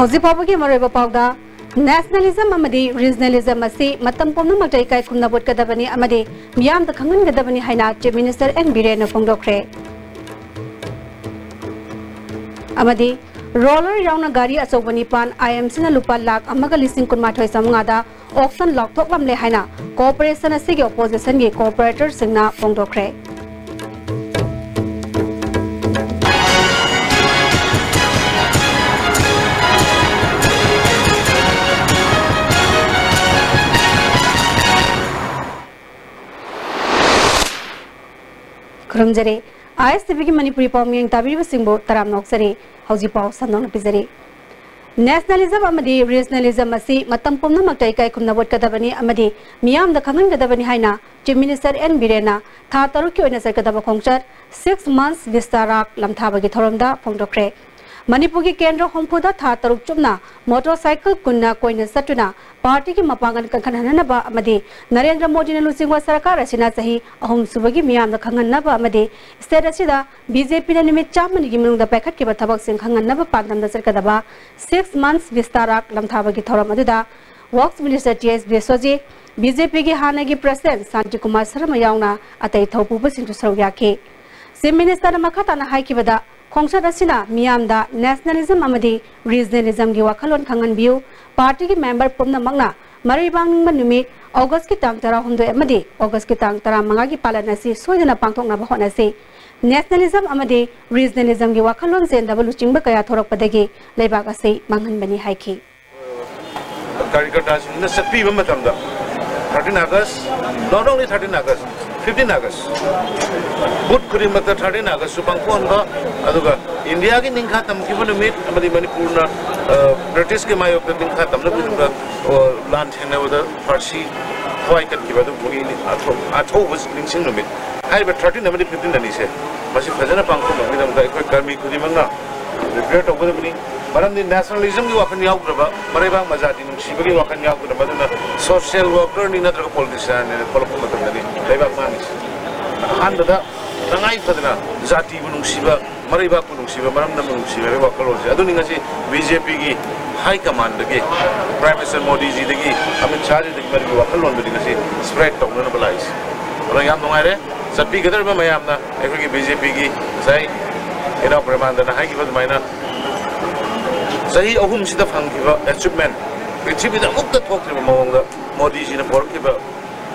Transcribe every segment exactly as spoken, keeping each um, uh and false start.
ꯍꯧꯖꯤꯛ ꯐꯥꯎꯕꯒꯤ ꯃꯔꯨꯑꯣꯏꯕ ꯄꯥꯎꯗ, ꯅꯦꯁꯅꯦꯂꯤꯖꯝ ꯑꯃꯗꯤ ꯔꯤꯖꯅꯦꯂꯤꯖꯝ ꯑꯁꯤ ꯃꯇꯝ ꯄꯨꯝꯅꯃꯛꯇ ꯏꯀꯥꯏ ꯈꯨꯝꯅꯕ ꯎꯠꯀꯗꯕꯅꯤ ꯑꯃꯗꯤ ꯃꯤꯌꯥꯝꯗ ꯈꯪꯍꯟꯒꯗꯕꯅꯤ ꯍꯥꯏꯅ ꯆꯤꯐ ꯃꯤꯅꯤꯁꯇꯔ ꯑꯦꯟ ꯕꯤꯔꯦꯟꯅ ꯐꯣꯡꯗꯣꯛꯈ꯭ꯔꯦ꯫ ꯑꯃꯗꯤ ꯔꯣꯂꯔ ꯌꯥꯎꯅ ꯒꯥꯔꯤ ꯑꯆꯧꯕ ꯅꯤꯄꯥꯟ ꯑꯥꯏ ꯑꯦꯝ ꯁꯤꯅ ꯂꯨꯄꯥ ꯂꯥꯈ ꯑꯃꯒ ꯂꯤꯁꯤꯡ ꯀꯨꯟꯃꯥꯊꯣꯏ ꯆꯥꯃꯉꯥꯗ ꯑꯣꯛꯁꯟ ꯂꯥꯎꯊꯣꯛꯂꯝꯂꯦ ꯍꯥꯏꯅ ꯀꯣꯔꯄꯣꯔꯦꯁꯟ ꯑꯁꯤꯒꯤ ꯑꯣꯄꯣꯖꯤꯁꯟꯒꯤ ꯀꯣꯔꯄꯣꯔꯦꯇꯔꯁꯤꯡꯅ ꯐꯣꯡꯗꯣꯛꯈ꯭ꯔꯦ꯫ ꯈꯨꯔꯨꯝꯖꯔꯤ꯫ ꯑꯥꯏ ꯑꯦꯁ ꯇꯤ ꯚꯤꯒꯤ ꯃꯅꯤꯄꯨꯔꯤ ꯄꯥꯎ ꯃꯤꯌꯦꯡ ꯇꯥꯕꯤꯔꯤꯕꯁꯤꯡꯕꯨ ꯇꯔꯥꯝꯅ ꯑꯣꯛꯆꯔꯤ꯫ ꯍꯧꯖꯤꯛ ꯄꯥꯎ ꯁꯟꯗꯣꯛꯅ ꯄꯤꯖꯔꯤ꯫ ꯅꯦꯁꯅꯦꯂꯤꯖꯝ ꯑꯃꯗꯤ ꯔꯤꯖꯅꯦꯂꯤꯖꯝ ꯑꯁꯤ ꯃꯇꯝ ꯄꯨꯝꯅꯃꯛꯇ ꯏꯀꯥꯏ ꯈꯨꯝꯅꯕ ꯎꯠꯀꯗꯕꯅꯤ ꯑꯃꯗꯤ ꯃꯤꯌꯥꯝꯗ ꯈꯪꯍꯟꯒꯗꯕꯅꯤ ꯍꯥꯏꯅ ꯆꯤꯐ ꯃꯤꯅꯤꯁꯇꯔ ꯑꯦꯟ ꯕꯤꯔꯦꯟꯅ ꯊꯥ ꯇꯔꯨꯛꯀꯤ ꯑꯣꯏꯅ ꯆꯠꯀꯗꯕ ꯈꯣꯡꯆꯠ Six Months Vista Rock ꯂꯝꯊꯥꯕꯒꯤ ꯊꯧꯔꯝꯗ ꯐꯣꯡꯗꯣꯛꯈ꯭ꯔꯦ꯫ ꯃꯅꯤꯄꯨꯔꯒꯤ ꯀꯦꯟꯗ꯭ꯔ ꯍꯨꯝꯐꯨꯗ ꯊꯥ ꯇꯔꯨꯛ ꯆꯨꯞꯅ ꯃꯣꯇꯣꯔꯁꯥꯏꯀꯜ ꯀꯨꯟꯅ ꯀꯣꯏꯅ ꯆꯠꯇꯨꯅ ꯄꯥꯔꯇꯤꯒꯤ ꯃꯄꯥꯡꯒꯜ ꯀꯟꯈꯠꯍꯟꯅꯕ ꯑꯃꯗꯤ ꯅꯔꯦꯟꯗ꯭ꯔ ꯃꯣꯗꯤꯅ ꯂꯨꯆꯤꯡꯕ ꯁꯔꯀꯥꯔ ꯑꯁꯤꯅ ꯆꯍꯤ ꯑꯍꯨꯝ ꯁꯨꯕꯒꯤ ꯃꯤꯌꯥꯝꯗ ꯈꯪꯍꯟꯅꯕ ꯑꯃꯗꯤ ꯁ꯭ꯇꯦꯠ ꯑꯁꯤꯗ ꯕꯤ ꯖꯦ ꯄꯤꯅ ꯅꯨꯃꯤꯠ ꯆꯥꯝꯃꯅꯤꯒꯤ ꯃꯅꯨꯡꯗ ꯄꯥꯏꯈꯠꯈꯤꯕ ꯊꯕꯛꯁꯤꯡ ꯈꯪꯍꯟꯅꯕ ꯄꯥꯟꯗꯝꯗ ꯆꯠꯀꯗꯕ Six Months Vista Rock ꯂꯝꯊꯥꯕꯒꯤ ꯊꯧꯔꯝ ꯑꯗꯨꯗ ꯋꯔꯛꯁ ꯃꯤꯅꯤꯁꯇꯔ ꯇꯤ ꯑꯦꯁ ꯕꯤꯁ꯭ꯋꯖꯤꯠ, ꯕꯤ ꯖꯦ ꯄꯤꯒꯤ ꯍꯥꯟꯅꯒꯤ ꯄ꯭ꯔꯁꯤꯗꯦꯟꯠ ꯁꯥꯟꯇꯤꯀꯨꯃꯥꯔ ꯁꯔꯃ ꯌꯥꯎꯅ ꯑꯇꯩ ꯊꯧꯄꯨꯕꯁꯤꯡꯁꯨ ꯁꯔꯨꯛ ꯌꯥꯈꯤ꯫ ꯆꯤꯐ ꯃꯤꯅꯤꯁꯇꯔꯅ ꯃꯈꯥ ꯇꯥꯅ ꯍꯥꯏꯈꯤꯕꯗ, ꯈꯣꯡꯆꯠ ꯑꯁꯤꯅ ꯃꯤꯌꯥꯝꯗ ꯅꯦꯁꯅꯦꯂꯤꯖꯝ ꯑꯃꯗꯤ ꯔꯤꯖꯅꯦꯂꯤꯖꯝꯒꯤ ꯋꯥꯈꯜꯂꯣꯟ ꯈꯪꯍꯟꯕꯤꯌꯨ, ꯄꯥꯔꯇꯤꯒꯤ ꯃꯦꯝꯕꯔ ꯄꯨꯝꯅꯃꯛꯅ ꯃꯔꯩꯕꯥꯛ ꯅꯤꯡꯕ ꯅꯨꯃꯤꯠ ꯑꯣꯒꯁꯀꯤ ꯇꯥꯡ ꯇꯔꯥꯍꯨꯝꯗꯣꯏ ꯑꯃꯗꯤ ꯑꯣꯒꯁꯀꯤ ꯇꯥꯡ ꯇꯔꯥꯃꯉꯥꯒꯤ ꯄꯥꯂꯟ ꯑꯁꯤ ꯁꯣꯏꯗꯅ ꯄꯥꯡꯊꯣꯛꯅꯕ ꯍꯣꯠꯅꯁꯤ꯫ ꯅꯦꯁꯅꯦꯂꯤꯖꯝ ꯑꯃꯗꯤ ꯔꯤꯖꯅꯦꯂꯤꯖꯝꯒꯤ ꯋꯥꯈꯜꯂꯣꯟ ꯆꯦꯟꯗꯕ ꯂꯨꯆꯤꯡꯕ ꯀꯌꯥ ꯊꯣꯔꯛꯄꯗꯒꯤ ꯂꯩꯕꯥꯛ ꯑꯁꯤ ꯃꯥꯡꯍꯟꯕꯅꯤ ꯍꯥꯏꯈꯤ꯫ ꯀꯥꯔꯤꯀꯔꯇꯥꯁꯤꯡꯁꯤꯅ ꯆꯠꯄꯤꯕ ꯃꯇꯝꯗ thirteen August, not only thirteen August, fifteen August, booth ꯈꯨꯗꯤꯡꯃꯛꯇ thirteen August ꯁꯨ ꯄꯥꯡꯊꯣꯛꯍꯟꯕ, ꯑꯗꯨꯒ ꯏꯟꯗꯤꯌꯥꯒꯤ ꯅꯤꯡꯈꯥ ꯇꯝꯈꯤꯕ ꯅꯨꯃꯤꯠ ꯑꯃꯗꯤ ꯃꯅꯤꯄꯨꯔꯅ, ꯑ, ꯕ꯭ꯔꯤꯇꯤꯁꯀꯤ ꯃꯥꯌꯣꯛꯇ ꯅꯤꯡꯈꯥ ꯇꯝꯅꯕꯒꯤꯗꯃꯛꯇ, ꯑ, ꯂꯥꯟ ꯊꯦꯡꯅꯕꯗ ꯐꯥꯔꯁꯤ ꯊꯋꯥꯏ ꯀꯠꯈꯤꯕ ꯑꯗꯨꯒꯤ ꯑꯊꯧ-, ꯑꯊꯧꯕ ꯅꯤꯡꯁꯤꯡ ꯅꯨꯃꯤꯠ꯫ ꯍꯥꯏꯔꯤꯕ thirteen ꯑꯃꯗꯤ fifteen ꯑꯅꯤꯁꯦ ꯃꯁꯤ ꯐꯖꯅ ꯄꯥꯡꯊꯣꯛꯅꯕꯒꯤꯗꯃꯛꯇ ꯑꯩꯈꯣꯏ ꯀꯔꯃꯤ ꯈꯨꯗꯤꯡꯃꯛꯅ ꯄ꯭ꯔꯤꯄꯦꯌꯔ ꯇꯧꯒꯗꯕꯅꯤ꯫ ꯃꯔꯝꯗꯤ ꯅꯦꯁꯅꯦꯂꯤꯖꯝꯒꯤ ꯋꯥꯈꯜ ꯌꯥꯎꯗ꯭ꯔꯕ, ꯃꯔꯩꯕꯥꯛ ꯃꯖꯥꯇꯤ ꯅꯨꯡꯁꯤꯕꯒꯤ ꯋꯥꯈꯜ ꯌꯥꯎꯗ꯭ꯔꯕ, ꯑꯗꯨꯅ ꯁꯣꯁꯤꯌꯦꯜ ꯋꯥꯔꯀꯔꯅꯤ ꯅꯠꯇ꯭ꯔꯒ ꯄꯣꯂꯤꯇꯤꯁꯤꯌꯥꯟꯅꯤ ꯊꯣꯛꯂꯛꯄ ꯃꯇꯝꯗꯅꯤ ꯂꯩꯕꯥꯛ ꯃꯥꯡꯉꯤꯁꯦ꯫ ꯑꯍꯥꯟꯕꯗ ꯇꯉꯥꯏ ꯐꯗꯅ ꯖꯥꯇꯤꯕꯨ ꯅꯨꯡꯁꯤꯕ, ꯂꯩꯕꯥꯛꯄꯨ ꯅꯨꯡꯁꯤꯕ, ꯃꯔꯝꯗꯝꯕꯨ ꯅꯨꯡꯁꯤꯕ ꯍꯥꯏꯕꯒꯤ ꯋꯥꯈꯜꯂꯣꯟꯁꯦ, ꯑꯗꯨꯅꯤ ꯉꯁꯤ ꯕꯤ ꯖꯦ ꯄꯤꯒꯤ ꯍꯥꯏ ꯀꯃꯥꯟꯗꯒꯤ, ꯄ꯭ꯔꯥꯏꯝ ꯃꯤꯅꯤꯁꯇꯔ ꯃꯣꯗꯤꯖꯤꯗꯒꯤ, ꯑꯃꯤꯠ ꯁꯥꯍꯖꯤꯗꯒꯤ ꯃꯗꯨꯒꯤ ꯋꯥꯈꯜꯂꯣꯟꯗꯨꯅꯤ ꯉꯁꯤ ꯁ꯭ꯄ꯭ꯔꯦꯗ ꯇꯧꯅꯅꯕ ꯂꯥꯛꯏꯁꯦ꯫ ꯑꯗꯣ ꯌꯥꯝ ꯅꯨꯡꯉꯥꯏꯔꯦ꯫ ꯆꯠꯄꯤꯒꯗꯧꯔꯤꯕ ꯃꯌꯥꯝꯅ ꯑꯩꯈꯣꯏꯒꯤ ꯕꯤ ꯖꯦ ꯄꯤꯒꯤ ꯉꯁꯥꯏ ꯏꯅꯥꯎ ꯄ꯭ꯔꯦꯃꯥꯅꯟꯗꯅ ꯍꯥꯏꯈꯤꯕ ꯑꯗꯨꯃꯥꯏꯅ ꯆꯍꯤ ꯑꯍꯨꯝꯁꯤꯗ ꯐꯪꯈꯤꯕ ꯑꯦꯆꯤꯞꯃꯦꯟ, ꯄ꯭ꯔꯤꯊꯤꯕꯤꯗ ꯑꯃꯨꯛꯇ ꯊꯣꯛꯇ꯭ꯔꯤꯕ ꯃꯑꯣꯡꯗ ꯃꯣꯗꯤꯖꯤꯅ ꯄꯣꯔꯛꯈꯤꯕ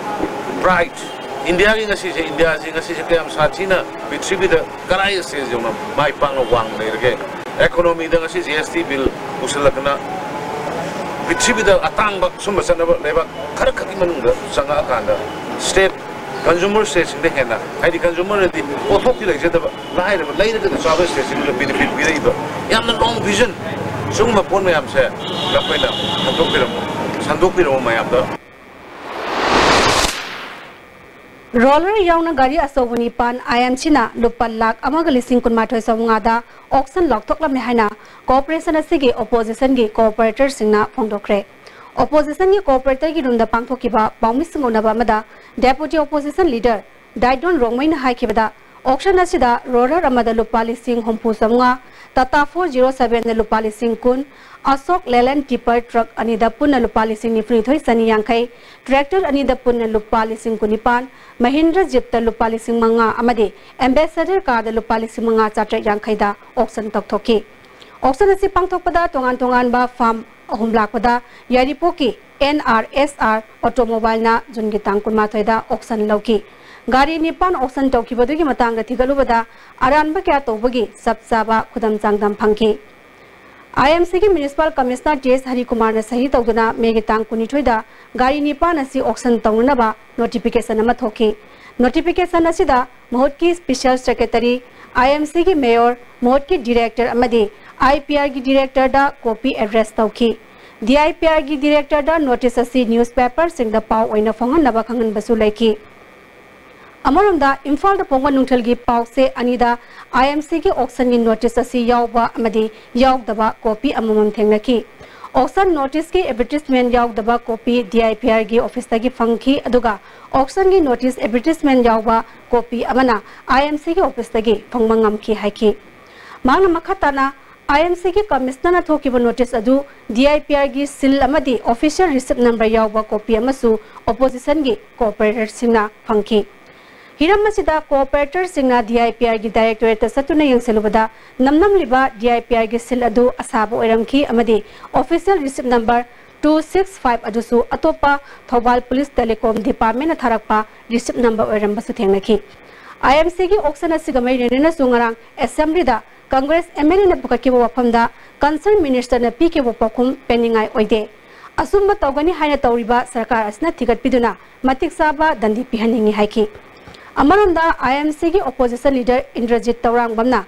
ꯄ꯭ꯔꯥꯏꯗ, ꯏꯟꯗꯤꯌꯥꯒꯤ ꯉꯁꯤꯁꯦ, ꯏꯟꯗꯤꯌꯥꯁꯤ ꯉꯁꯤꯁꯦ ꯀꯌꯥꯝ ꯁꯥꯊꯤꯅ ꯄ꯭ꯔꯤꯊꯤꯕꯤꯗ ꯀꯔꯥꯏ ꯁ꯭ꯇꯦꯖ ꯌꯧꯅ ꯃꯥꯏ ꯄꯥꯛꯅ ꯋꯥꯡꯅ ꯂꯩꯔꯒꯦ꯫ ꯑꯦꯀꯣꯅꯣꯃꯤꯗ ꯉꯁꯤ ꯖꯤ ꯑꯦꯁ ꯇꯤ ꯕꯤꯜ ꯄꯨꯁꯤꯜꯂꯛꯇꯅ ꯄ꯭ꯔꯤꯊꯤꯕꯤꯗ ꯑꯇꯥꯡꯕ ꯁꯨꯝꯕ ꯆꯠꯅꯕ ꯂꯩꯕꯥꯛ ꯈꯔ ꯈꯛꯀꯤ ꯃꯅꯨꯡꯗ ꯆꯪꯉꯛꯑꯀꯥꯟꯗ ꯁ꯭ꯇꯦꯠ, ꯀꯟꯖꯨꯃꯔ ꯁ꯭ꯇꯦꯠꯁꯤꯡꯗ ꯍꯦꯟꯅ, ꯍꯥꯏꯗꯤ ꯀꯟꯖꯨꯃꯔꯗꯤ ꯄꯣꯠꯊꯣꯛꯇꯤ ꯂꯩꯖꯗꯕ, ꯂꯥꯏꯔꯕ ꯂꯩꯔꯒꯗ ꯆꯥꯕ ꯁ꯭ꯇꯦꯠꯁꯤꯡꯗꯨꯗ ꯕꯦꯅꯤꯐꯤꯠ ꯄꯤꯔꯛꯏꯕ ꯌꯥꯝꯅ ꯂꯣꯡ ꯚꯤꯖꯟ, ꯁꯨꯝꯕ ꯄꯣꯠ ꯃꯌꯥꯝꯁꯦ ꯅꯈꯣꯏꯅ ꯁꯟꯗꯣꯛꯄꯤꯔꯝꯃꯨ, ꯁꯟꯗꯣꯛꯄꯤꯔꯝꯃꯨ ꯃꯌꯥꯝꯗ꯫ ꯔꯣꯂꯔ ꯌꯥꯎꯅ ꯒꯥꯔꯤ ꯑꯆꯧꯕ ꯅꯤꯄꯥꯟ ꯑꯥꯏ ꯑꯦꯝ ꯁꯤꯅ ꯂꯨꯄꯥ ꯂꯥꯈ ꯑꯃꯒ ꯂꯤꯁꯤꯡ ꯀꯨꯟꯃꯥꯊꯣꯏ ꯆꯥꯃꯉꯥꯗ ꯑꯣꯛꯁꯟ ꯂꯥꯎꯊꯣꯛꯂꯝꯃꯦ ꯍꯥꯏꯅ ꯀꯣꯔꯄꯣꯔꯦꯁꯟ ꯑꯁꯤꯒꯤ ꯑꯣꯄꯣꯖꯤꯁꯟꯒꯤ ꯀꯣꯑꯣꯄꯔꯦꯇꯔꯁꯤꯡꯅ ꯐꯣꯡꯗꯣꯛꯈ꯭ꯔꯦ꯫ ꯑꯣꯄꯣꯖꯤꯁꯟꯒꯤ ꯀꯣꯑꯣꯄꯔꯦꯇꯔꯒꯤ ꯔꯨꯝꯗ ꯄꯥꯡꯊꯣꯛꯈꯤꯕ ꯄꯥꯎꯃꯤꯁꯤꯡ ꯎꯅꯕ ꯑꯃꯗ ꯗꯦꯄꯨꯇꯤ ꯑꯣꯄꯣꯖꯤꯁꯟ ꯂꯤꯗꯔ ꯗꯥꯏꯗꯣꯟ ꯔꯣꯡꯃꯩꯅ ꯍꯥꯏꯈꯤꯕꯗ, ꯑꯣꯛꯁꯟ ꯑꯁꯤꯗ ꯔꯣꯂꯔ ꯑꯃꯗ ꯂꯨꯄꯥ ꯂꯤꯁꯤꯡ ꯍꯨꯝꯐꯨ ꯆꯥꯃꯉꯥ, ꯇꯥꯇꯥ ꯐꯣꯔ ꯖꯤꯔꯣ ꯁꯚꯦꯟꯗ ꯂꯨꯄꯥ ꯂꯤꯁꯤꯡ ꯀꯨꯟ, ꯑꯁꯣꯛ ꯂꯦꯂꯦꯟ ꯇꯤꯄꯔ ꯇ꯭ꯔꯛ ꯑꯅꯤꯗ ꯄꯨꯟꯅ ꯂꯨꯄꯥ ꯂꯤꯁꯤꯡ ꯅꯤꯐꯨꯅꯤꯊꯣꯏ ꯆꯅꯤ ꯌꯥꯡꯈꯩ, ꯇ꯭ꯔꯦꯛꯇꯔ ꯑꯅꯤꯗ ꯄꯨꯟꯅ ꯂꯨꯄꯥ ꯂꯤꯁꯤꯡ ꯀꯨꯟꯅꯤꯄꯥꯟ, ꯃꯍꯤꯟꯗ꯭ꯔ ꯖꯤꯞꯇ ꯂꯨꯄꯥ ꯂꯤꯁꯤꯡ ꯃꯉꯥ ꯑꯃꯗꯤ ꯑꯦꯝꯕꯦꯁꯦꯗꯔ ꯀꯥꯔꯗ ꯂꯨꯄꯥ ꯂꯤꯁꯤꯡ ꯃꯉꯥ ꯆꯥꯇ꯭ꯔꯦꯠ ꯌꯥꯡꯈꯩꯗ ꯑꯣꯛꯁꯟ ꯇꯧꯊꯣꯛꯈꯤ꯫ ꯑꯣꯛꯁꯟ ꯑꯁꯤ ꯄꯥꯡꯊꯣꯛꯄꯗ ꯇꯣꯉꯥꯟ ꯇꯣꯉꯥꯟꯕ ꯐꯥꯝ ꯑꯍꯨꯝ ꯂꯥꯛꯄꯗ ꯌꯥꯏꯔꯤꯄꯣꯛꯀꯤ ꯑꯦꯟ ꯑꯥꯔ ꯑꯦꯁ ꯑꯥꯔ ꯑꯣꯇꯣꯃꯣꯕꯥꯏꯜꯅ ꯖꯨꯟꯒꯤ ꯇꯥꯡ ꯀꯨꯟꯃꯥꯊꯣꯏꯗ ꯑꯣꯛꯁꯟ ꯂꯧꯈꯤ꯫ ꯒꯥꯔꯤ ꯅꯤꯄꯥꯟ ꯑꯣꯛꯁꯟ ꯇꯧꯈꯤꯕꯗꯨꯒꯤ ꯃꯇꯥꯡꯗ ꯊꯤꯒꯠꯂꯨꯕꯗ ꯑꯔꯥꯟꯕ ꯀꯌꯥ ꯇꯧꯕꯒꯤ ꯆꯞ ꯆꯥꯕ ꯈꯨꯗꯝ ꯆꯥꯡꯗꯝ ꯐꯪꯈꯤ꯫ ꯑꯥꯏ ꯑꯦꯝ ꯁꯤꯒꯤ ꯃ꯭ꯌꯨꯅꯤꯁꯤꯄꯥꯜ ꯀꯃꯤꯁꯅꯔ ꯇꯤ ꯑꯦꯁ ꯍꯔꯤꯀꯨꯃꯥꯔꯅ ꯁꯍꯤ ꯇꯧꯗꯨꯅ ꯃꯦꯒꯤ ꯇꯥꯡ ꯀꯨꯟꯅꯤꯊꯣꯏꯗ ꯒꯥꯔꯤ ꯅꯤꯄꯥꯟ ꯑꯁꯤ ꯑꯣꯛꯁꯟ ꯇꯧꯅꯅꯕ ꯅꯣꯇꯤꯐꯤꯀꯦꯁꯟ ꯑꯃ ꯊꯣꯛꯈꯤ꯫ ꯅꯣꯇꯤꯐꯤꯀꯦꯁꯟ ꯑꯁꯤꯗ ꯃꯍꯨꯠꯀꯤ ꯁ꯭ꯄꯦꯁꯤꯌꯦꯜ ꯁꯦꯀ꯭ꯔꯦꯇꯔꯤ, ꯑꯥꯏ ꯑꯦꯝ ꯁꯤꯒꯤ ꯃꯦꯌꯣꯔ, ꯃꯍꯨꯠꯀꯤ ꯗꯤꯔꯦꯛꯇꯔ ꯑꯃꯗꯤ ꯑꯥꯏ ꯄꯤ ꯑꯥꯔꯒꯤ ꯗꯤꯔꯦꯛꯇꯔꯗ ꯀꯣꯄꯤ ꯑꯦꯗ꯭ꯔꯦꯁ ꯇꯧꯈꯤ꯫ ꯗꯤ ꯑꯥꯏ ꯄꯤ ꯑꯥꯔꯒꯤ ꯗꯤꯔꯦꯛꯇꯔꯗ ꯅꯣꯇꯤꯁ ꯑꯁꯤ ꯅ꯭ꯌꯨꯁꯄꯦꯄꯔꯁꯤꯡꯗ ꯄꯥꯎ ꯑꯣꯏꯅ ꯐꯣꯡꯍꯟꯅꯕ ꯈꯪꯍꯟꯕꯁꯨ ꯂꯩꯈꯤ꯫ ꯑꯃꯔꯣꯝꯗ, ꯏꯝꯐꯥꯜꯗ ꯐꯣꯡꯕ ꯅꯨꯡꯊꯤꯜꯒꯤ ꯄꯥꯎꯆꯦ ꯑꯅꯤꯗ ꯑꯥꯏ ꯑꯦꯝ ꯁꯤꯒꯤ ꯑꯣꯛꯁꯟꯒꯤ ꯅꯣꯇꯤꯁ ꯑꯁꯤ ꯌꯥꯎꯕ ꯑꯃꯗꯤ ꯌꯥꯎꯗꯕ ꯀꯣꯄꯤ ꯑꯃꯃꯝ ꯊꯦꯡꯅꯈꯤ꯫ ꯑꯣꯛꯁꯟ ꯅꯣꯇꯤꯁꯀꯤ ꯑꯦꯗꯚꯔꯇꯤꯁꯃꯦꯟ ꯌꯥꯎꯗꯕ ꯀꯣꯄꯤ ꯗꯤ ꯑꯥꯏ ꯄꯤ ꯑꯥꯔꯒꯤ ꯑꯣꯐꯤꯁꯇꯒꯤ ꯐꯪꯈꯤ, ꯑꯗꯨꯒ ꯑꯣꯛꯁꯟꯒꯤ ꯅꯣꯇꯤꯁ ꯑꯦꯗꯚꯔꯇꯤꯁꯃꯦꯟ ꯌꯥꯎꯕ ꯀꯣꯄꯤ ꯑꯃꯅ ꯑꯥꯏ ꯑꯦꯝ ꯁꯤꯒꯤ ꯑꯣꯐꯤꯁꯇꯒꯤ ꯐꯪꯕ ꯉꯝꯈꯤ ꯍꯥꯏꯈꯤ꯫ ꯃꯍꯥꯛꯅ ꯃꯈꯥ ꯇꯥꯅ IMCꯒꯤ commissionerꯅ ꯊꯣꯛꯈꯤꯕ notice ꯑꯗꯨ DIPRꯒꯤ seal ꯑꯃꯗꯤ official receipt number ꯌꯥꯎꯕ copy ꯑꯃꯁꯨ oppositionꯒꯤ corporatorꯁꯤꯡꯅ ꯐꯪꯈꯤ꯫ ꯍꯤꯔꯝ ꯑꯁꯤꯗ corporatorꯁꯤꯡꯅ DIPRꯒꯤ directorateꯇ ꯆꯠꯇꯨꯅ ꯌꯦꯡꯁꯤꯜꯂꯨꯕꯗ ꯅꯝꯅꯝꯂꯤꯕ DIPRꯒꯤ seal ꯑꯗꯨ ꯑꯁꯥꯕ ꯑꯣꯏꯔꯝꯈꯤ ꯑꯃꯗꯤ official receipt number two six five ꯑꯗꯨꯁꯨ ꯑꯇꯣꯞꯄ ꯊꯧꯕꯥꯜ Police Telecom Departmentꯅ ꯊꯥꯔꯛꯄ receipt number ꯑꯣꯏꯔꯝꯕꯁꯨ ꯊꯦꯡꯅꯈꯤ꯫ IMCꯒꯤ auction ꯑꯁꯤꯒ ꯃꯔꯤ ꯂꯩꯅꯅꯁꯨ ꯉꯔꯥꯡ assemblyꯗ Congress MLAꯅ ꯄꯨꯈꯠꯈꯤꯕ ꯋꯥꯐꯝꯗ concerned ministerꯅ ꯄꯤꯈꯤꯕ ꯄꯥꯎꯈꯨꯝ ꯄꯦꯟꯅꯤꯡꯉꯥꯏ ꯑꯣꯏꯗꯦ꯫ ꯑꯆꯨꯝꯕ ꯇꯧꯒꯅꯤ ꯍꯥꯏꯅ ꯇꯧꯔꯤꯕ ꯁꯔꯀꯥꯔ ꯑꯁꯤꯅ ꯊꯤꯒꯠꯄꯤꯗꯨꯅ ꯃꯇꯤꯛ ꯆꯥꯕ ꯗꯟꯗꯤ ꯄꯤꯍꯟꯅꯤꯡꯏ ꯍꯥꯏꯈꯤ꯫ ꯑꯃꯔꯣꯝꯗ IMCꯒꯤ opposition leader ꯏꯟꯗ꯭ꯔꯖꯤꯠ ꯇꯧꯔꯥꯡꯕꯝꯅ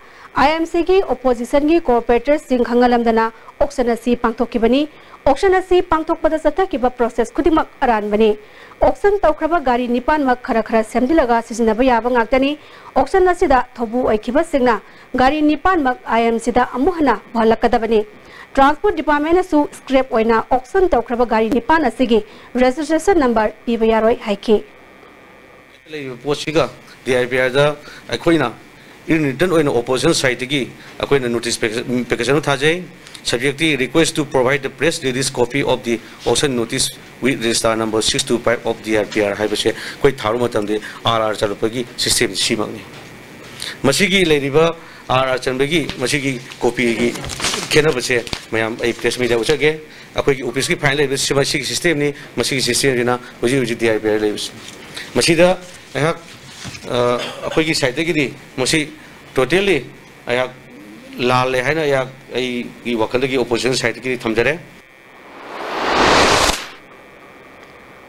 IMCꯒꯤ oppositionꯒꯤ corporatorꯁꯤꯡ ꯈꯪꯍꯜꯂꯝꯗꯅ auction ꯑꯁꯤ ꯄꯥꯡꯊꯣꯛꯈꯤꯕꯅꯤ꯫ Auction ꯑꯁꯤ ꯄꯥꯡꯊꯣꯛꯄꯗ ꯆꯠꯊꯈꯤꯕ process ꯈꯨꯗꯤꯡꯃꯛ ꯑꯔꯥꯟꯕꯅꯤ꯫ Auction ꯇꯧꯈ꯭ꯔꯕ ꯒꯥꯔꯤ ꯅꯤꯄꯥꯟꯃꯛ ꯈꯔ ꯈꯔ ꯁꯦꯝꯖꯤꯜꯂꯒ ꯁꯤꯖꯤꯟꯅꯕ ꯌꯥꯕ ꯉꯥꯛꯇꯅꯤ꯫ Auction ꯑꯁꯤꯗ ꯊꯧꯕꯨ ꯑꯣꯏꯈꯤꯕꯁꯤꯡꯅ ꯒꯥꯔꯤ ꯅꯤꯄꯥꯟꯃꯛ IMCꯗ ꯑꯃꯨꯛ ꯍꯟꯅ ꯄꯨꯍꯜꯂꯛꯀꯗꯕꯅꯤ꯫ Transport Departmentꯅꯁꯨ scrap ꯑꯣꯏꯅ auction ꯇꯧꯈ꯭ꯔꯕ ꯒꯥꯔꯤ ꯅꯤꯄꯥꯟ ꯑꯁꯤꯒꯤ registration number ꯄꯤꯕ ꯌꯥꯔꯣꯏ ꯍꯥꯏꯈꯤ꯫ ꯂꯩꯔꯤꯕ ꯄꯣꯠꯁꯤꯒ DIPRꯗ ꯑꯩꯈꯣꯏꯅ in written ꯑꯣꯏꯅ opposition sideꯇꯒꯤ ꯑꯩꯈꯣꯏꯅ notification ꯑꯃ ꯊꯥꯖꯩ꯫ Subjectꯇꯤ request to provide the press release copy of the auction notice with register number six two five of DIPR ꯍꯥꯏꯕꯁꯦ ꯑꯩꯈꯣꯏ ꯊꯥꯔꯨ ꯃꯇꯝꯗ RR ꯆꯠꯂꯛꯄꯒꯤ system ꯁꯤꯃꯛꯅꯤ꯫ ꯃꯁꯤꯒꯤ ꯂꯩꯔꯤꯕ RR ꯆꯟꯕꯒꯤ ꯃꯁꯤꯒꯤ copyꯒꯤ ꯈꯦꯠꯅꯕꯁꯦ ꯃꯌꯥꯝ ꯑꯩ press meetꯗ ꯎꯠꯆꯒꯦ꯫ ꯑꯩꯈꯣꯏꯒꯤ officeꯀꯤ file ꯂꯩꯕꯁꯤ ꯃꯁꯤꯒꯤ systemꯅꯤ꯫ ꯃꯁꯤꯒꯤ systemꯁꯤꯅ ꯍꯧꯖꯤꯛ ꯍꯧꯖꯤꯛ DIPR ꯂꯩꯕꯁꯤ꯫ ꯃꯁꯤꯗ ꯑꯩꯍꯥꯛ, ꯑ, ꯑꯩꯈꯣꯏꯒꯤ sideꯇꯒꯤꯗꯤ ꯃꯁꯤ totally ꯑꯩꯍꯥꯛ ꯂꯥꯜꯂꯦ ꯍꯥꯏꯅ ꯑꯩꯍꯥꯛ ꯑꯩꯒꯤ ꯋꯥꯈꯜꯗꯒꯤ opposition sideꯇꯒꯤꯗꯤ ꯊꯝꯖꯔꯦ꯫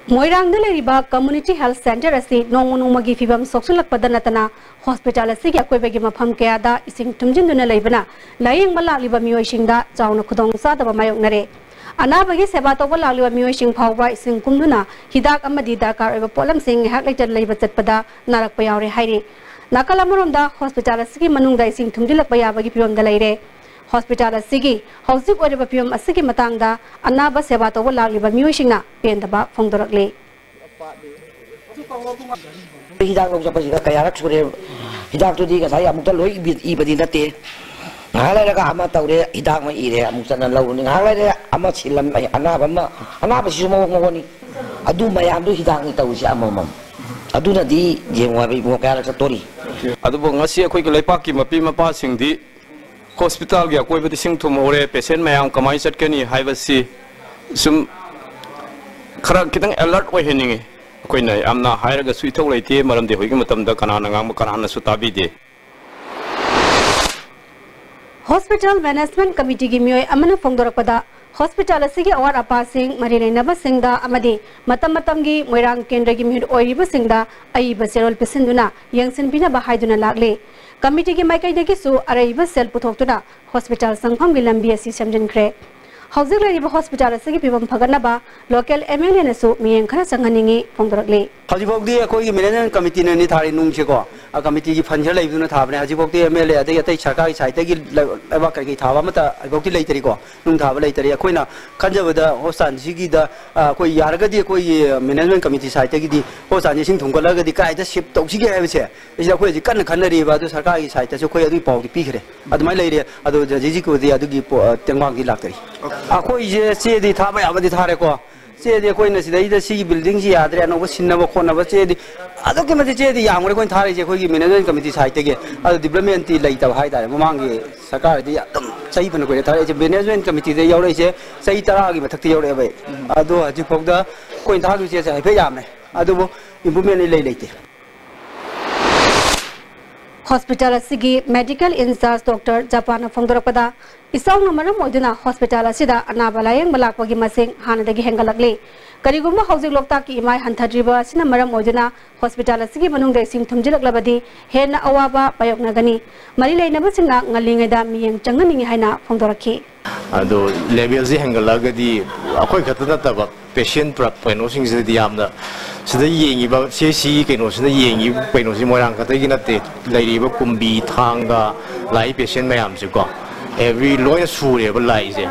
ꯃꯣꯏꯔꯥꯡꯗ ꯂꯩꯔꯤꯕ Community Health Centre ꯑꯁꯤ ꯅꯣꯡꯃ ꯅꯣꯡꯃꯒꯤ ꯐꯤꯕꯝ ꯁꯣꯛꯆꯤꯜꯂꯛꯄꯗ ꯅꯠꯇꯅ hospital ꯑꯁꯤꯒꯤ ꯑꯀꯣꯏꯕꯒꯤ ꯃꯐꯝ ꯀꯌꯥꯗ ꯏꯁꯤꯡ ꯊꯨꯝꯖꯤꯟꯗꯨꯅ ꯂꯩꯕꯅ ꯂꯥꯌꯦꯡꯕ ꯂꯥꯛꯂꯤꯕ ꯃꯤꯑꯣꯏꯁꯤꯡꯗ ꯆꯥꯎꯅ ꯈꯨꯗꯣꯡꯆꯥꯗꯕ ꯃꯥꯌꯣꯛꯅꯔꯦ꯫ ꯑꯅꯥꯕꯒꯤ ꯁꯦꯕꯥ ꯇꯧꯕ ꯂꯥꯛꯂꯤꯕ ꯃꯤꯑꯣꯏꯁꯤꯡ ꯐꯥꯎꯕ ꯏꯁꯤꯡ ꯀꯨꯝꯗꯨꯅ ꯍꯤꯗꯥꯛ ꯑꯃꯗꯤ ꯗꯔꯀꯥꯔ ꯑꯣꯏꯕ ꯄꯣꯠꯂꯝꯁꯤꯡ ꯉꯥꯏꯍꯥꯛ ꯂꯩꯇꯅ ꯂꯩꯕ ꯆꯠꯄꯗ ꯅꯥꯔꯛꯄ ꯌꯥꯎꯔꯦ ꯍꯥꯏꯔꯤ꯫ ꯅꯥꯀꯜ ꯑꯃꯔꯣꯝꯗ hospital ꯑꯁꯤꯒꯤ ꯃꯅꯨꯡꯗ ꯏꯁꯤꯡ ꯊꯨꯝꯖꯤꯜꯂꯛꯄ ꯌꯥꯕꯒꯤ ꯐꯤꯕꯝꯗ ꯂꯩꯔꯦ꯫ Hospital ꯑꯁꯤꯒꯤ ꯍꯧꯖꯤꯛ ꯑꯣꯏꯔꯤꯕ ꯐꯤꯕꯝ ꯑꯁꯤꯒꯤ ꯃꯇꯥꯡꯗ ꯑꯅꯥꯕ ꯁꯦꯕꯥ ꯇꯧꯕ ꯂꯥꯛꯂꯤꯕ ꯃꯤꯑꯣꯏꯁꯤꯡꯅ ꯄꯦꯟꯗꯕ ꯐꯣꯡꯗꯣꯔꯛꯂꯤ꯫ ꯍꯤꯗꯥꯛ ꯂꯧ ꯆꯠꯄꯁꯤꯗ ꯀꯌꯥꯔꯛ ꯁꯨꯔꯦ꯫ ꯍꯤꯗꯥꯛꯇꯨꯗꯤ ꯉꯁꯥꯏ ꯑꯃꯨꯛꯇ ꯂꯣꯏ ꯏꯕ-, ꯏꯕꯗꯤ ꯅꯠꯇꯦ꯫ ꯉꯥꯏꯍꯥꯛ ꯂꯩꯔꯒ ꯑꯃ ꯇꯧꯔꯦ, ꯍꯤꯗꯥꯛ ꯑꯃ ꯏꯔꯦ, ꯑꯃꯨꯛ ꯆꯠꯅ ꯂꯧꯔꯨꯅꯤ꯫ ꯉꯥꯏꯍꯥꯛ ꯂꯩꯔꯦ ꯑꯃ ꯁꯤꯜꯂꯝ-, ꯑꯅꯥꯕ ꯑꯃ, ꯑꯅꯥꯕꯁꯤꯁꯨ ꯃꯑꯣꯡ ꯃꯑꯣꯡꯅꯤ꯫ ꯑꯗꯨ ꯃꯌꯥꯝꯗꯨ ꯍꯤꯗꯥꯛꯅꯤ ꯇꯧꯔꯤꯁꯦ ꯑꯃꯃꯝ꯫ ꯑꯗꯨꯅꯗꯤ ꯌꯦꯡꯉꯣ ꯍꯥꯏꯕ ꯏꯕꯨꯡꯉꯣ ꯀꯌꯥꯔꯛ ꯆꯠꯇꯣꯔꯤ꯫ ꯑꯗꯨꯕꯨ ꯉꯁꯤ ꯑꯩꯈꯣꯏꯒꯤ ꯂꯩꯄꯥꯛꯀꯤ ꯃꯄꯤ ꯃꯄꯥꯁꯤꯡꯗꯤ ꯍꯣꯁꯄꯤꯇꯥꯜꯒꯤ ꯑꯀꯣꯏꯕꯗ ꯏꯁꯤꯡ ꯊꯨꯝꯍꯧꯔꯦ, ꯄꯦꯁꯦꯟ ꯃꯌꯥꯝ ꯀꯃꯥꯏꯅ ꯆꯠꯀꯅꯤ ꯍꯥꯏꯕꯁꯤ ꯁꯨꯝ ꯈꯔ ꯈꯤꯇꯪ ꯑꯦꯂꯔꯠ ꯑꯣꯏꯍꯟꯅꯤꯡꯉꯤ꯫ ꯑꯩꯈꯣꯏꯅ ꯌꯥꯝꯅ ꯍꯥꯏꯔꯒꯁꯨ ꯏꯊꯧ ꯂꯩꯇꯦ, ꯃꯔꯝꯗꯤ ꯍꯧꯖꯤꯛꯀꯤ ꯃꯇꯝꯗ ꯀꯅꯥꯅ ꯉꯥꯡꯕ ꯀꯅꯥꯅꯁꯨ ꯇꯥꯕꯤꯗꯦ꯫ ꯍꯣꯁꯄꯤꯇꯥꯜ ꯃꯦꯅꯦꯖꯃꯦꯟꯠ ꯀꯃꯤꯇꯤꯒꯤ ꯃꯤꯑꯣꯏ ꯑꯃꯅ ꯐꯣꯡꯗꯣꯔꯛꯄꯗ, ꯍꯣꯁꯄꯤꯇꯥꯜ ꯑꯁꯤꯒꯤ ꯑꯋꯥꯠ ꯑꯄꯥꯁꯤꯡ ꯃꯔꯤ ꯂꯩꯅꯕꯁꯤꯡꯗ ꯑꯃꯗꯤ ꯃꯇꯝ ꯃꯇꯝꯒꯤ ꯃꯣꯏꯔꯥꯡ ꯀꯦꯟꯗ꯭ꯔꯒꯤ ꯃꯤꯍꯨꯠ ꯑꯣꯏꯔꯤꯕꯁꯤꯡꯗ ꯑꯏꯕ ꯆꯦꯔꯣꯜ ꯄꯤꯁꯤꯟꯗꯨꯅ ꯌꯦꯡꯁꯤꯟꯕꯤꯅꯕ ꯍꯥꯏꯗꯨꯅ ꯂꯥꯛꯂꯤ꯫ ꯀꯃꯤꯇꯤꯒꯤ ꯃꯥꯏꯀꯩꯗꯒꯤꯁꯨ ꯑꯔꯩꯕ ꯁꯦꯜ ꯄꯨꯊꯣꯛꯇꯨꯅ ꯍꯣꯁꯄꯤꯇꯥꯜ ꯆꯪꯐꯝꯒꯤ ꯂꯝꯕꯤ ꯑꯁꯤ ꯁꯦꯝꯖꯤꯟꯈ꯭ꯔꯦ꯫ ꯍꯧꯖꯤꯛ ꯂꯩꯔꯤꯕ ꯍꯣꯁꯄꯤꯇꯥꯜ ꯑꯁꯤꯒꯤ ꯐꯤꯕꯝ ꯐꯒꯠꯅꯕ ꯂꯣꯀꯦꯜ ꯑꯦꯝ ꯑꯦꯜ ꯑꯦꯅꯁꯨ ꯃꯤꯠꯌꯦꯡ ꯈꯔ ꯆꯪꯍꯟꯅꯤꯡꯏ ꯐꯣꯡꯗꯣꯔꯛꯂꯤ꯫ ꯍꯧꯖꯤꯛꯐꯥꯎꯗꯤ ꯑꯩꯈꯣꯏꯒꯤ ꯃꯦꯅꯦꯖꯃꯦꯟꯠ ꯀꯃꯤꯇꯤꯅꯅꯤ ꯊꯥꯔꯤ ꯅꯨꯡꯁꯦꯀꯣ꯫ ꯑ, ꯀꯃꯤꯇꯤꯒꯤ ꯐꯟ ꯈꯔ ꯂꯩꯕꯗꯨꯅ ꯊꯥꯕꯅꯦ꯫ ꯍꯧꯖꯤꯛꯐꯥꯎꯗꯤ ꯑꯦꯝ ꯑꯦꯜ ꯑꯦ ꯑꯗꯒꯤ ꯑꯇꯩ ꯁꯔꯀꯥꯔꯒꯤ ꯁꯥꯏꯠꯇꯒꯤ ꯂꯩ-, ꯂꯩꯕꯥꯛ ꯀꯩꯀꯩ ꯊꯥꯕ ꯑꯃꯠꯇ ꯍꯧꯖꯤꯛꯐꯥꯎꯗꯤ ꯂꯩꯇꯔꯤꯀꯣ꯫ ꯅꯨꯡ ꯊꯥꯕ ꯂꯩꯇꯔꯤ꯫ ꯑꯩꯈꯣꯏꯅ ꯈꯟꯖꯕꯗ ꯍꯣꯁꯄꯤꯇꯥꯜꯁꯤꯒꯤꯗ, ꯑ, ꯑꯩꯈꯣꯏ ꯌꯥꯔꯒꯗꯤ ꯑꯩꯈꯣꯏꯒꯤ ꯃꯦꯅꯦꯖꯃꯦꯟꯠ ꯀꯃꯤꯇꯤ ꯁꯥꯏꯠꯇꯒꯤꯗꯤ ꯍꯣꯁꯄꯤꯇꯥꯜꯁꯦ ꯏꯁꯤꯡ ꯊꯨꯝꯒꯠꯂꯒꯗꯤ ꯀꯗꯥꯏꯗ ꯁꯤꯐ ꯇꯧꯁꯤꯒꯦ ꯍꯥꯏꯕꯁꯦ ꯁꯤꯗ ꯑꯩꯈꯣꯏ ꯍꯧꯖꯤꯛ ꯀꯟꯅ ꯈꯟꯅꯔꯤꯕ꯫ ꯑꯗꯨ ꯁꯔꯀꯥꯔꯒꯤ ꯁꯥꯏꯠꯇꯁꯨ ꯑꯩꯈꯣꯏ ꯑꯗꯨꯒꯤ ꯄꯥꯎꯗꯤ ꯄꯤꯈ꯭ꯔꯦ꯫ ꯑꯗꯨꯃꯥꯏꯅ ꯂꯩꯔꯦ꯫ ꯑꯗꯣ ꯍꯧꯖꯤꯛ ꯍꯧꯖꯤꯛꯀꯤ ꯑꯣꯏꯅꯗꯤ ꯑꯗꯨꯒꯤ ꯄꯣ-, ꯑ, ꯇꯦꯡꯕꯥꯡꯗꯤ ꯂꯥꯛꯇꯔꯤ꯫ ꯑꯩꯈꯣꯏꯁꯦ ꯆꯦꯗꯤ ꯊꯥꯕ ꯌꯥꯕꯗꯤ ꯊꯥꯔꯦꯀꯣ꯫ ꯆꯦꯗꯤ ꯑꯩꯈꯣꯏꯅ ꯁꯤꯗꯩꯗ ꯁꯤꯒꯤ ꯕꯤꯜꯗꯤꯡꯁꯤ ꯌꯥꯗ꯭ꯔꯦ, ꯑꯅꯧꯕ ꯁꯤꯟꯅꯕ ꯈꯣꯠꯅꯕ ꯆꯦꯗꯤ ꯑꯗꯨꯛꯀꯤ ꯃꯇꯤꯛ ꯆꯦꯗꯤ ꯌꯥꯝꯈ꯭ꯔꯦ ꯑꯩꯈꯣꯏꯅ ꯊꯥꯔꯤꯁꯦ ꯑꯩꯈꯣꯏꯒꯤ ꯃꯦꯅꯦꯖꯃꯦꯟꯠ ꯀꯃꯤꯇꯤ ꯁꯥꯏꯠꯇꯒꯤ꯫ ꯑꯗꯣ ꯗꯤꯕ꯭ꯂꯞꯃꯦꯟꯠꯇꯤ ꯂꯩꯇꯕ ꯍꯥꯏꯇꯥꯔꯦ꯫ ꯃꯃꯥꯡꯒꯤ ꯁꯔꯀꯥꯔꯗꯤ ꯑꯗꯨꯝ ꯆꯍꯤ ꯐꯅ ꯀꯨꯏꯔꯦ ꯊꯥꯔꯛꯏꯁꯦ꯫ ꯃꯦꯅꯦꯖꯃꯦꯟꯠ ꯀꯃꯤꯇꯤꯗ ꯌꯥꯎꯔꯛꯏꯁꯦ ꯆꯍꯤ ꯇꯔꯥꯒꯤ ꯃꯊꯛꯇ ꯌꯧꯔꯛꯑꯦꯕ ꯑꯩ꯫ ꯑꯗꯣ ꯍꯧꯖꯤꯛꯐꯥꯎꯗ ꯑꯩꯈꯣꯏꯅ ꯊꯥꯈꯤꯕ ꯆꯦꯁꯦ ꯍꯥꯏꯐꯦꯠ ꯌꯥꯝꯃꯦ, ꯑꯗꯨꯕꯨ ꯏꯝꯄ꯭ꯔꯨꯚꯃꯦꯟꯠ ꯏꯂꯩ ꯂꯩꯇꯦ꯫ ꯍꯣꯁꯄꯤꯇꯥꯜ ꯑꯁꯤꯒꯤ ꯃꯦꯗꯤꯀꯦꯜ ꯏꯟꯆꯥꯔꯖ ꯗꯣꯛꯇꯔ ꯖꯄꯥꯟꯅ ꯐꯣꯡꯗꯣꯔꯛꯄꯗ, ꯏꯆꯥꯎꯅ ꯃꯔꯝ ꯑꯣꯏꯗꯨꯅ ꯍꯣꯁꯄꯤꯇꯥꯜ ꯑꯁꯤꯗ ꯑꯅꯥꯕ ꯂꯥꯌꯦꯡꯕ ꯂꯥꯛꯄꯒꯤ ꯃꯁꯤꯡ ꯍꯥꯟꯅꯗꯒꯤ ꯍꯦꯟꯒꯠꯂꯛꯂꯤ꯫ ꯀꯔꯤꯒꯨꯝꯕ ꯍꯧꯖꯤꯛ ꯂꯣꯛꯇꯥꯛꯀꯤ ꯏꯃꯥꯏ ꯍꯟꯊꯗ꯭ꯔꯤꯕ ꯑꯁꯤꯅ ꯃꯔꯝ ꯑꯣꯏꯗꯨꯅ ꯍꯣꯁꯄꯤꯇꯥꯜ ꯑꯁꯤꯒꯤ ꯃꯅꯨꯡꯗ ꯏꯁꯤꯡ ꯊꯨꯝꯖꯤꯜꯂꯛꯂꯕꯗꯤ ꯍꯦꯟꯅ ꯑꯋꯥꯕ ꯃꯥꯌꯣꯛꯅꯒꯅꯤ꯫ ꯃꯔꯤ ꯂꯩꯅꯕꯁꯤꯡꯅ ꯉꯜꯂꯤꯉꯩꯗ ꯃꯤꯠꯌꯦꯡ ꯆꯪꯍꯟꯅꯤꯡꯏ ꯍꯥꯏꯅ ꯐꯣꯡꯗꯣꯔꯛꯈꯤ꯫ ꯑꯗꯣ ꯂꯦꯚꯦꯜꯁꯦ ꯍꯦꯟꯒꯠꯂꯛꯑꯒꯗꯤ ꯑꯩꯈꯣꯏ ꯈꯛꯇ ꯅꯠꯇꯕ ꯄꯦꯁꯦꯟ ꯄꯨꯔꯛ ꯀꯩꯅꯣꯁꯤꯡꯁꯤꯗꯗꯤ ꯌꯥꯝꯅ, ꯁꯤꯗ ꯌꯦꯡꯉꯤꯕ, ꯁꯤ ꯁꯤꯒꯤ ꯀꯩꯅꯣꯁꯤꯗ ꯌꯦꯡꯉꯤꯕ ꯀꯩꯅꯣꯁꯤ ꯃꯣꯏꯔꯥꯡ ꯈꯛꯇꯒꯤ ꯅꯠꯇꯦ, ꯂꯩꯔꯤꯕ ꯀꯨꯝꯕꯤ, ꯊꯥꯡꯒ, ꯂꯥꯛꯏ ꯄꯦꯁꯦꯟ ꯃꯌꯥꯝꯁꯦꯀꯣ, ꯑꯦꯚ꯭ꯔꯤ ꯂꯣꯏꯅ ꯁꯨꯔꯦꯕ ꯂꯥꯛꯏꯁꯦ꯫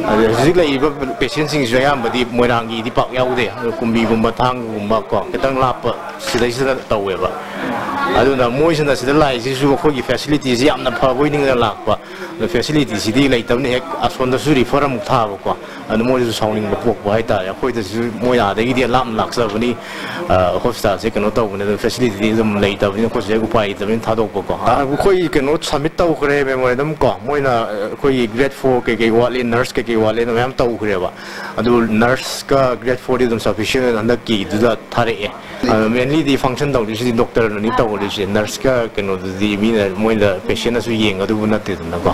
ꯑꯗ ꯍꯧꯖꯤꯛ ꯂꯩꯔꯤꯕ ꯄꯦꯁꯦꯟꯁꯤꯡꯁꯤꯁꯨ ꯑꯌꯥꯝꯕꯗꯤ ꯃꯣꯏꯔꯥꯡꯒꯤꯗꯤ ꯄꯥꯛ ꯌꯥꯎꯗꯦ, ꯑꯗꯣ ꯀꯨꯝꯕꯤꯒꯨꯝꯕ, ꯊꯥꯡꯒꯒꯨꯝꯕ ꯀꯣ, ꯈꯤꯇꯪ ꯂꯥꯞꯄ ꯁꯤꯗꯩꯁꯤꯗ ꯇꯧꯋꯦꯕ꯫ ꯑꯗꯨꯅ ꯃꯣꯏꯁꯤꯅ ꯁꯤꯗ ꯂꯥꯛꯏꯁꯤꯁꯨ ꯑꯩꯈꯣꯏꯒꯤ ꯐꯦꯁꯤꯂꯤꯇꯤꯁꯤ ꯌꯥꯝꯅ ꯐꯕꯣꯏ ꯅꯤꯡꯗꯅ ꯂꯥꯛꯄ, ꯑꯗꯣ ꯐꯦꯁꯤꯂꯤꯇꯤꯁꯤꯗꯤ ꯂꯩꯇꯕꯅ ꯍꯦꯛ ꯑꯁꯣꯝꯗꯁꯨ ꯔꯤꯐꯔ ꯑꯃꯨꯛ ꯊꯥꯕꯀꯣ꯫ ꯑꯗꯨ ꯃꯣꯏꯗꯁꯨ ꯁꯥꯎꯅꯤꯡꯕ ꯄꯣꯛꯄ ꯍꯥꯏꯇꯥꯔꯦ꯫ ꯑꯩꯈꯣꯏꯗꯁꯨ ꯃꯣꯏ ꯑꯥꯗꯒꯤꯗꯤ ꯂꯥꯞꯅ ꯂꯥꯛꯆꯕꯅꯤ, ꯑ, ꯍꯣꯁꯄꯤꯇꯥꯜꯁꯦ ꯀꯩꯅꯣ ꯇꯧꯕꯅꯤ, ꯑꯗꯨ ꯐꯦꯁꯤꯂꯤꯇꯤꯗꯤ ꯑꯗꯨꯝ ꯂꯩꯇꯕꯅꯤꯅ ꯑꯩꯈꯣꯏꯁꯨ ꯍꯦꯛ ꯎꯄꯥꯏ ꯂꯩꯇꯕꯅꯤꯅ ꯊꯥꯗꯣꯛꯄꯀꯣ꯫ ꯑ, ꯑꯩꯈꯣꯏ ꯀꯩꯅꯣ ꯁꯕꯃꯤꯠ ꯇꯧꯈ꯭ꯔꯦ ꯃꯦꯃꯣꯔꯦꯟꯗꯝ ꯀꯣ꯫ ꯃꯣꯏꯅ, ꯑ, ꯑꯩꯈꯣꯏꯒꯤ ꯒ꯭ꯔꯦꯗ ꯐꯣꯔ ꯀꯩꯀꯩ ꯋꯥꯠꯂꯤ, ꯅꯔꯁ ꯀꯩꯀꯩ ꯋꯥꯠꯂꯤ, ꯑꯗꯨ ꯃꯌꯥꯝ ꯇꯧꯈ꯭ꯔꯦꯕ꯫ ꯑꯗꯨ ꯅꯔꯁꯀ ꯒ꯭ꯔꯦꯗ ꯐꯣꯔꯗꯤ ꯑꯗꯨꯝ ꯁꯐꯤꯁꯤꯌꯦꯟ ꯑꯣꯏꯅ ꯍꯟꯗꯛꯀꯤꯗꯨꯗ ꯊꯥꯔꯛꯑꯦ꯫ ꯑ, ꯃꯦꯟꯂꯤꯗꯤ ꯐꯪꯁꯟ ꯇꯧꯗꯣꯏꯁꯤꯗꯤ ꯗꯣꯛꯇꯔꯅꯅꯤ ꯇꯧꯗꯣꯏꯁꯦ꯫ ꯅꯔꯁꯀ ꯀꯩꯅꯣꯗꯨꯗꯤ ꯃꯤꯅ, ꯃꯣꯏꯅ ꯄꯦꯁꯦꯟꯅꯁꯨ ꯌꯦꯡꯒꯗꯧꯕ ꯅꯠꯇꯦꯗꯅꯀꯣ꯫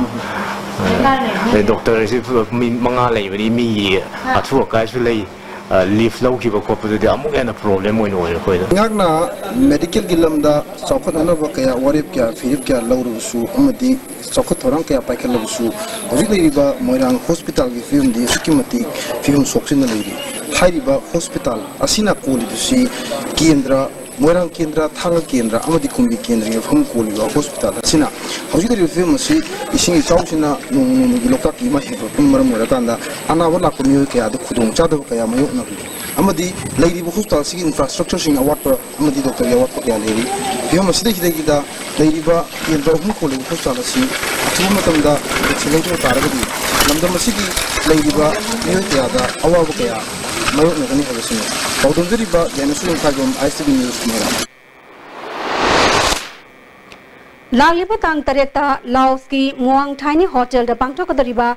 ꯑꯗꯩ ꯗꯣꯛꯇꯔꯁꯤ ꯃꯤ ꯃꯉꯥ ꯂꯩꯕꯅꯤ, ꯃꯤꯒꯤ ꯑꯊꯨ ꯑꯀꯥꯏꯁꯨ ꯂꯩ, ꯑ, ꯂꯤꯐ ꯂꯧꯈꯤꯕ ꯈꯣꯠꯄꯗꯨꯗꯤ ꯑꯃꯨꯛ ꯍꯦꯟꯅ ꯄ꯭ꯔꯣꯕ꯭ꯂꯦꯝ ꯑꯣꯏꯅ ꯑꯣꯏꯔꯦ ꯑꯩꯈꯣꯏꯗ꯫ ꯑꯩꯍꯥꯛꯅ ꯃꯦꯗꯤꯀꯦꯜꯒꯤ ꯂꯝꯗ ꯆꯥꯎꯈꯠꯅꯅꯕ ꯀꯌꯥ, ꯋꯥꯔꯦꯞ ꯀꯌꯥ, ꯐꯤꯔꯦꯞ ꯀꯌꯥ ꯂꯧꯔꯕꯁꯨ ꯑꯃꯗꯤ ꯆꯥꯎꯈꯠ ꯊꯧꯔꯥꯡ ꯀꯌꯥ ꯄꯥꯏꯈꯠꯂꯕꯁꯨ, ꯍꯧꯖꯤꯛ ꯂꯩꯔꯤꯕ ꯃꯣꯏꯔꯥꯡ ꯍꯣꯁꯄꯤꯇꯥꯜꯒꯤ ꯐꯤꯕꯝꯗꯤ ꯑꯁꯨꯛꯀꯤ ꯃꯇꯤꯛ ꯐꯤꯕꯝ ꯁꯣꯛꯆꯤꯟꯅ ꯂꯩꯔꯤ꯫ ꯍꯥꯏꯔꯤꯕ ꯍꯣꯁꯄꯤꯇꯥꯜ ꯑꯁꯤꯅ ꯀꯣꯜꯂꯤꯕꯁꯤ ꯀꯦꯟꯗ꯭ꯔ, ꯃꯣꯏꯔꯥꯡ ꯀꯦꯟꯗ꯭ꯔ, ꯊꯥꯡꯒ ꯀꯦꯟꯗ꯭ꯔ ꯑꯃꯗꯤ ꯀꯨꯝꯕꯤ ꯀꯦꯟꯗ꯭ꯔꯒꯤ ꯃꯐꯝ ꯀꯣꯜꯂꯤꯕ ꯍꯣꯁꯄꯤꯇꯥꯜ ꯑꯁꯤꯅ ꯍꯧꯖꯤꯛ ꯂꯩꯔꯤꯕ ꯐꯤꯕꯝ ꯑꯁꯤ ꯏꯁꯤꯡ ꯏꯆꯥꯎꯁꯤꯅ ꯅꯣꯡꯃ ꯅꯣꯡꯃꯒꯤ ꯂꯣꯛꯇꯥꯛꯀꯤ ꯏꯃꯥ ꯍꯦꯟꯒꯠꯂꯛꯄꯅ ꯃꯔꯝ ꯑꯣꯏꯔꯀꯥꯟꯗ ꯑꯅꯥꯕ ꯂꯥꯛꯄ ꯃꯤꯑꯣꯏ ꯀꯌꯥꯗ ꯈꯨꯗꯣꯡꯆꯥꯗꯕ ꯀꯌꯥ ꯃꯥꯌꯣꯛꯅꯔꯤ꯫ ꯑꯃꯗꯤ ꯂꯩꯔꯤꯕ ꯍꯣꯁꯄꯤꯇꯥꯜ ꯑꯁꯤꯒꯤ ꯏꯟꯐ꯭ꯔꯥꯁ꯭ꯇ꯭ꯔꯛꯆꯔꯁꯤꯡ ꯑꯋꯥꯠꯄ ꯑꯃꯗꯤ ꯗꯣꯛꯇꯔꯒꯤ ꯑꯋꯥꯠꯄ ꯀꯌꯥ ꯂꯩꯔꯤ꯫ ꯐꯤꯕꯝ ꯑꯁꯤꯗꯒꯤꯗ ꯂꯩꯔꯤꯕ ꯀꯦꯟꯗ꯭ꯔ ꯑꯍꯨꯝ ꯀꯣꯜꯂꯤꯕ ꯍꯣꯁꯄꯤꯇꯥꯜ ꯑꯁꯤ ꯑꯊꯨꯕ ꯃꯇꯝꯗ ꯑꯦꯛꯁꯟ ꯂꯧꯗꯨꯅ ꯇꯥꯔꯒꯗꯤ ꯂꯝꯗꯝ ꯑꯁꯤꯒꯤ ꯂꯩꯔꯤꯕ ꯃꯤꯑꯣꯏ ꯀꯌꯥꯗ ꯑꯋꯥꯕ ꯀꯌꯥ ꯃꯥꯌꯣꯛꯅꯒꯅꯤ ꯍꯥꯏꯕꯁꯤꯅꯤ꯫ ꯄꯥꯎꯗꯝꯖꯔꯤꯕ ꯒ꯭ꯌꯥꯅꯦꯁꯣꯔ ꯌꯨꯝꯈꯥꯏꯕꯝ, ꯑꯥꯏ ꯑꯦꯁ ꯇꯤ ꯚꯤ ꯅ꯭ꯌꯨꯁ, ꯃꯣꯏꯔꯥꯡ꯫ ꯂꯥꯛꯂꯤꯕ ꯇꯥꯡ ꯇꯔꯦꯠꯇ ꯂꯥꯑꯣꯁꯀꯤ ꯃꯨꯋꯥꯡ ꯊꯥꯏꯅꯤ ꯍꯣꯇꯦꯜꯗ ꯄꯥꯡꯊꯣꯛꯀꯗꯧꯔꯤꯕ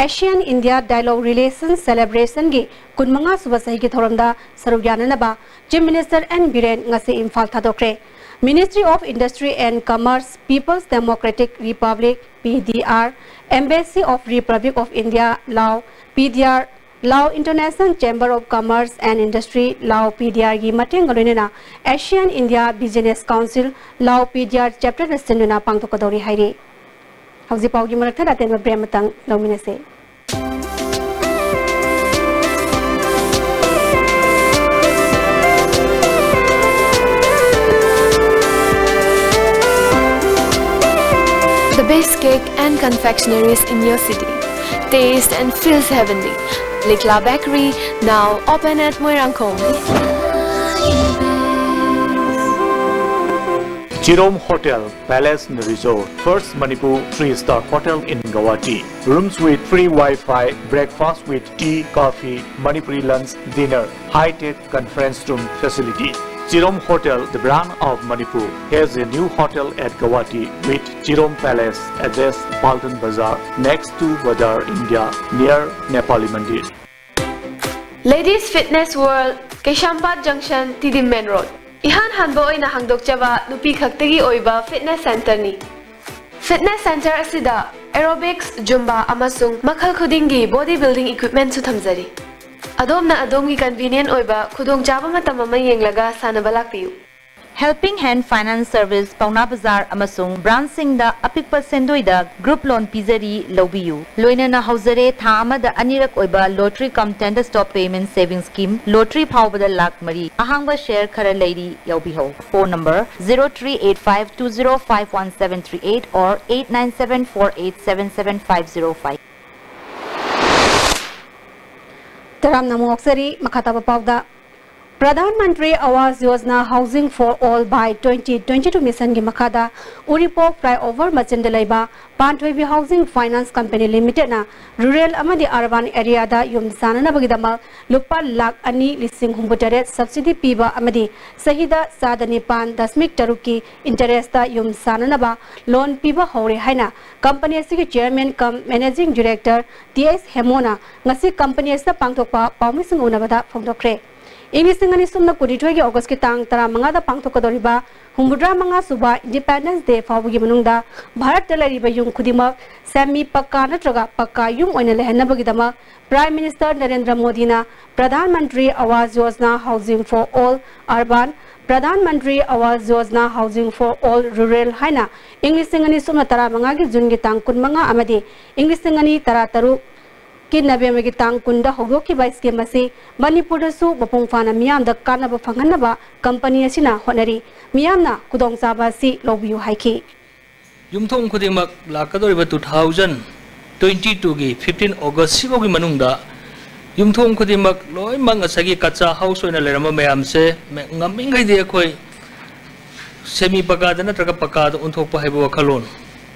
ꯑꯦꯁꯤꯌꯥꯟ ꯏꯟꯗꯤꯌꯥ ꯗꯥꯏꯂꯣꯒ ꯔꯤꯂꯦꯁꯟꯁ ꯁꯦꯂꯦꯕ꯭ꯔꯦꯁꯟꯒꯤ ꯀꯨꯟꯃꯉꯥ ꯁꯨꯕ ꯆꯍꯤꯒꯤ ꯊꯧꯔꯝꯗ ꯁꯔꯨꯛ ꯌꯥꯅꯅꯕ Chief Minister N Biren ꯉꯁꯤ Imphal ꯊꯥꯗꯣꯛꯈ꯭ꯔꯦ꯫ Ministry of Industry and Commerce, People's Democratic Republic, P D R, Embassy of Republic of India, Lao, P D R, Lao International Chamber of Commerce and Industry, Lao P D R ꯒꯤ ꯃꯇꯦꯡꯒ ꯂꯣꯏꯅꯅ Asian India Business Council, Lao P D R Chapter ꯅ ꯁꯤꯟꯗꯨꯅ ꯄꯥꯡꯊꯣꯛꯀꯗꯧꯔꯤ ꯍꯥꯏꯔꯤ꯫ ꯍꯧꯖꯤꯛ ꯄꯥꯎꯒꯤ ꯃꯔꯛ ꯊꯠꯅ ꯑꯇꯦꯟꯕ break ꯑꯃꯇꯪ ꯂꯧꯃꯤꯟꯅꯁꯤ꯫ The best cake and confectionaries in your city. Taste and feels heavenly. Likla Bakery, now open at Moirangkhom. Chirom Hotel, Palace and Resort, first Manipur three-star hotel in Guwahati. Rooms with free Wi-Fi, breakfast with tea, coffee, Manipuri lunch, dinner, high-tech conference room facility. Chirom Hotel, the brand of Manipur, has a new hotel at Guwahati with Chirom Palace, address Paltan Bazar, next to Bazar India, near Nepali Mandir. Ladies Fitness World, Keshwampat Junction, Tidim Main Road. ꯏꯍꯥꯟ ꯍꯥꯟꯕ ꯑꯣꯏꯅ ꯍꯥꯡꯗꯣꯛꯆꯕ ꯅꯨꯄꯤ ꯈꯛꯇꯒꯤ ꯑꯣꯏꯕ fitness centreꯅꯤ꯫ Fitness centre ꯑꯁꯤꯗ aerobics, Zumba ꯑꯃꯁꯨꯡ ꯃꯈꯜ ꯈꯨꯗꯤꯡꯒꯤ body building equipmentꯁꯨ ꯊꯝꯖꯔꯤ꯫ ꯑꯗꯣꯝꯅ ꯑꯗꯣꯝꯒꯤ convenient ꯑꯣꯏꯕ ꯈꯨꯗꯣꯡꯆꯥꯕ ꯃꯇꯝ ꯑꯃ ꯌꯦꯡꯂꯒ ꯁꯥꯟꯅꯕ ꯂꯥꯛꯄꯤꯌꯨ꯫ Helping Hand Finance Service, ꯄꯥꯎꯅꯥ ꯕꯖꯥꯔ ꯑꯃꯁꯨꯡ branchꯁꯤꯡꯗ ꯑꯄꯤꯛꯄ ꯁꯦꯟꯗꯣꯏꯗ group loan ꯄꯤꯖꯔꯤ, ꯂꯧꯕꯤꯌꯨ꯫ ꯂꯣꯏꯅꯅ ꯍꯧꯖꯔꯦ ꯊꯥ ꯑꯃꯗ ꯑꯅꯤꯔꯛ ꯑꯣꯏꯕ lottery cum tender stock payment savings scheme, lottery ꯐꯥꯎꯕꯗ ꯂꯥꯈ ꯃꯔꯤ꯫ ꯑꯍꯥꯡꯕ share ꯈꯔ ꯂꯩꯔꯤ, ꯌꯥꯎꯕꯤꯍꯧ꯫ Phone number zero three eight five two zero five one seven three eight or eight nine seven four eight seven seven five zero five꯫ ꯇꯔꯥꯝꯅ ꯑꯃꯨꯛ ꯑꯣꯛꯆꯔꯤ꯫ ꯃꯈꯥ ꯇꯥꯕ ꯄꯥꯎꯗ, Pradhan Mantri Awas Yojana Housing for All by twenty twenty-two missionꯒꯤ ꯃꯈꯥꯗ ꯎꯔꯤꯄꯣꯛ flyover ꯃꯆꯤꯟꯗ ꯂꯩꯕ ꯄꯥꯟꯊꯣꯏꯕꯤ Housing Finance Company Limitedꯅ rural ꯑꯃꯗꯤ urban areaꯗ ꯌꯨꯝ ꯁꯥꯅꯅꯕꯒꯤꯗꯃꯛ ꯂꯨꯄꯥ ꯂꯥꯈ ꯑꯅꯤ ꯂꯤꯁꯤꯡ ꯍꯨꯝꯐꯨꯇꯔꯦꯠ subsidy ꯄꯤꯕ ꯑꯃꯗꯤ ꯆꯍꯤꯗ ꯆꯥꯗ ꯅꯤꯄꯥꯟ ꯗꯁꯃꯤꯛ ꯇꯔꯨꯛꯀꯤ interestꯇ ꯌꯨꯝ ꯁꯥꯅꯅꯕ loan ꯄꯤꯕ ꯍꯧꯔꯦ ꯍꯥꯏꯅ company ꯑꯁꯤꯒꯤ chairman cum managing director T S ꯍꯦꯃꯣꯅ ꯉꯁꯤ company ꯑꯁꯤꯗ ꯄꯥꯡꯊꯣꯛꯄ ꯄꯥꯎꯃꯤꯁꯤꯡ ꯎꯅꯕꯗ ꯐꯣꯡꯗꯣꯛꯈ꯭ꯔꯦ꯫ ꯏꯪ ꯂꯤꯁꯤꯡ ꯑꯅꯤ ꯁꯨꯞꯅ ꯀꯨꯟꯅꯤꯊꯣꯏꯒꯤ ꯑꯣꯒꯁꯀꯤ ꯇꯥꯡ ꯇꯔꯥꯃꯉꯥꯗ ꯄꯥꯡꯊꯣꯛꯀꯗꯧꯔꯤꯕ ꯍꯨꯝꯐꯨꯇꯔꯥ ꯃꯉꯥ ꯁꯨꯕ Independence Day ꯐꯥꯎꯕꯒꯤ ꯃꯅꯨꯡꯗ ꯚꯥꯔꯠꯇ ꯂꯩꯔꯤꯕ ꯌꯨꯝ ꯈꯨꯗꯤꯡꯃꯛ semi ꯄꯛꯀꯥ ꯅꯠꯇ꯭ꯔꯒ ꯄꯛꯀꯥ ꯌꯨꯝ ꯑꯣꯏꯅ ꯂꯩꯍꯟꯅꯕꯒꯤꯗꯃꯛ Prime Minister ꯅꯔꯦꯟꯗ꯭ꯔ ꯃꯣꯗꯤꯅ Pradhan Mantri Awas Yojana Housing for All Urban, Pradhan Mantri Awas Yojana Housing for All Rural ꯍꯥꯏꯅ ꯏꯪ ꯂꯤꯁꯤꯡ ꯑꯅꯤ ꯁꯨꯞꯅ ꯇꯔꯥꯃꯉꯥꯒꯤ ꯖꯨꯟꯒꯤ ꯇꯥꯡ ꯀꯨꯟꯃꯉꯥ ꯑꯃꯗꯤ ꯏꯪ ꯂꯤꯁꯤꯡ ꯑꯅꯤ ꯇꯔꯥꯇꯔꯨꯛ ꯀꯤ ꯅꯕꯦꯝꯕꯔꯒꯤ ꯇꯥꯡ ꯀꯨꯟꯗ ꯍꯧꯗꯣꯛꯈꯤꯕ scheme ꯑꯁꯤ ꯃꯅꯤꯄꯨꯔꯗꯁꯨ ꯃꯄꯨꯡ ꯐꯥꯅ ꯃꯤꯌꯥꯝꯗ ꯀꯥꯟꯅꯕ ꯐꯪꯍꯟꯅꯕ company ꯑꯁꯤꯅ ꯍꯣꯠꯅꯔꯤ꯫ ꯃꯤꯌꯥꯝꯅ ꯈꯨꯗꯣꯡꯆꯥꯕ ꯑꯁꯤ ꯂꯧꯕꯤꯌꯨ ꯍꯥꯏꯈꯤ꯫ ꯌꯨꯝꯊꯣꯡ ꯈꯨꯗꯤꯡꯃꯛ ꯂꯥꯛꯀꯗꯧꯔꯤꯕ two thousand twenty twoꯒꯤ fifteen August ꯁꯤꯐꯥꯎꯒꯤ ꯃꯅꯨꯡꯗ ꯌꯨꯝꯊꯣꯡ ꯈꯨꯗꯤꯡꯃꯛ ꯂꯣꯏꯅꯃꯛ ꯉꯁꯥꯏꯒꯤ ꯀꯆꯥ house ꯑꯣꯏꯅ ꯂꯩꯔꯝꯕ ꯃꯌꯥꯝꯁꯦ ꯉꯝꯃꯤꯈꯩꯗꯤ ꯑꯩꯈꯣꯏ ꯁꯦꯃꯤ ꯄꯀꯥꯗ ꯅꯠꯇ꯭ꯔꯒ ꯄꯀꯥꯗ ꯑꯣꯟꯊꯣꯛꯄ ꯍꯥꯏꯕ ꯋꯥꯈꯜꯂꯣꯟ,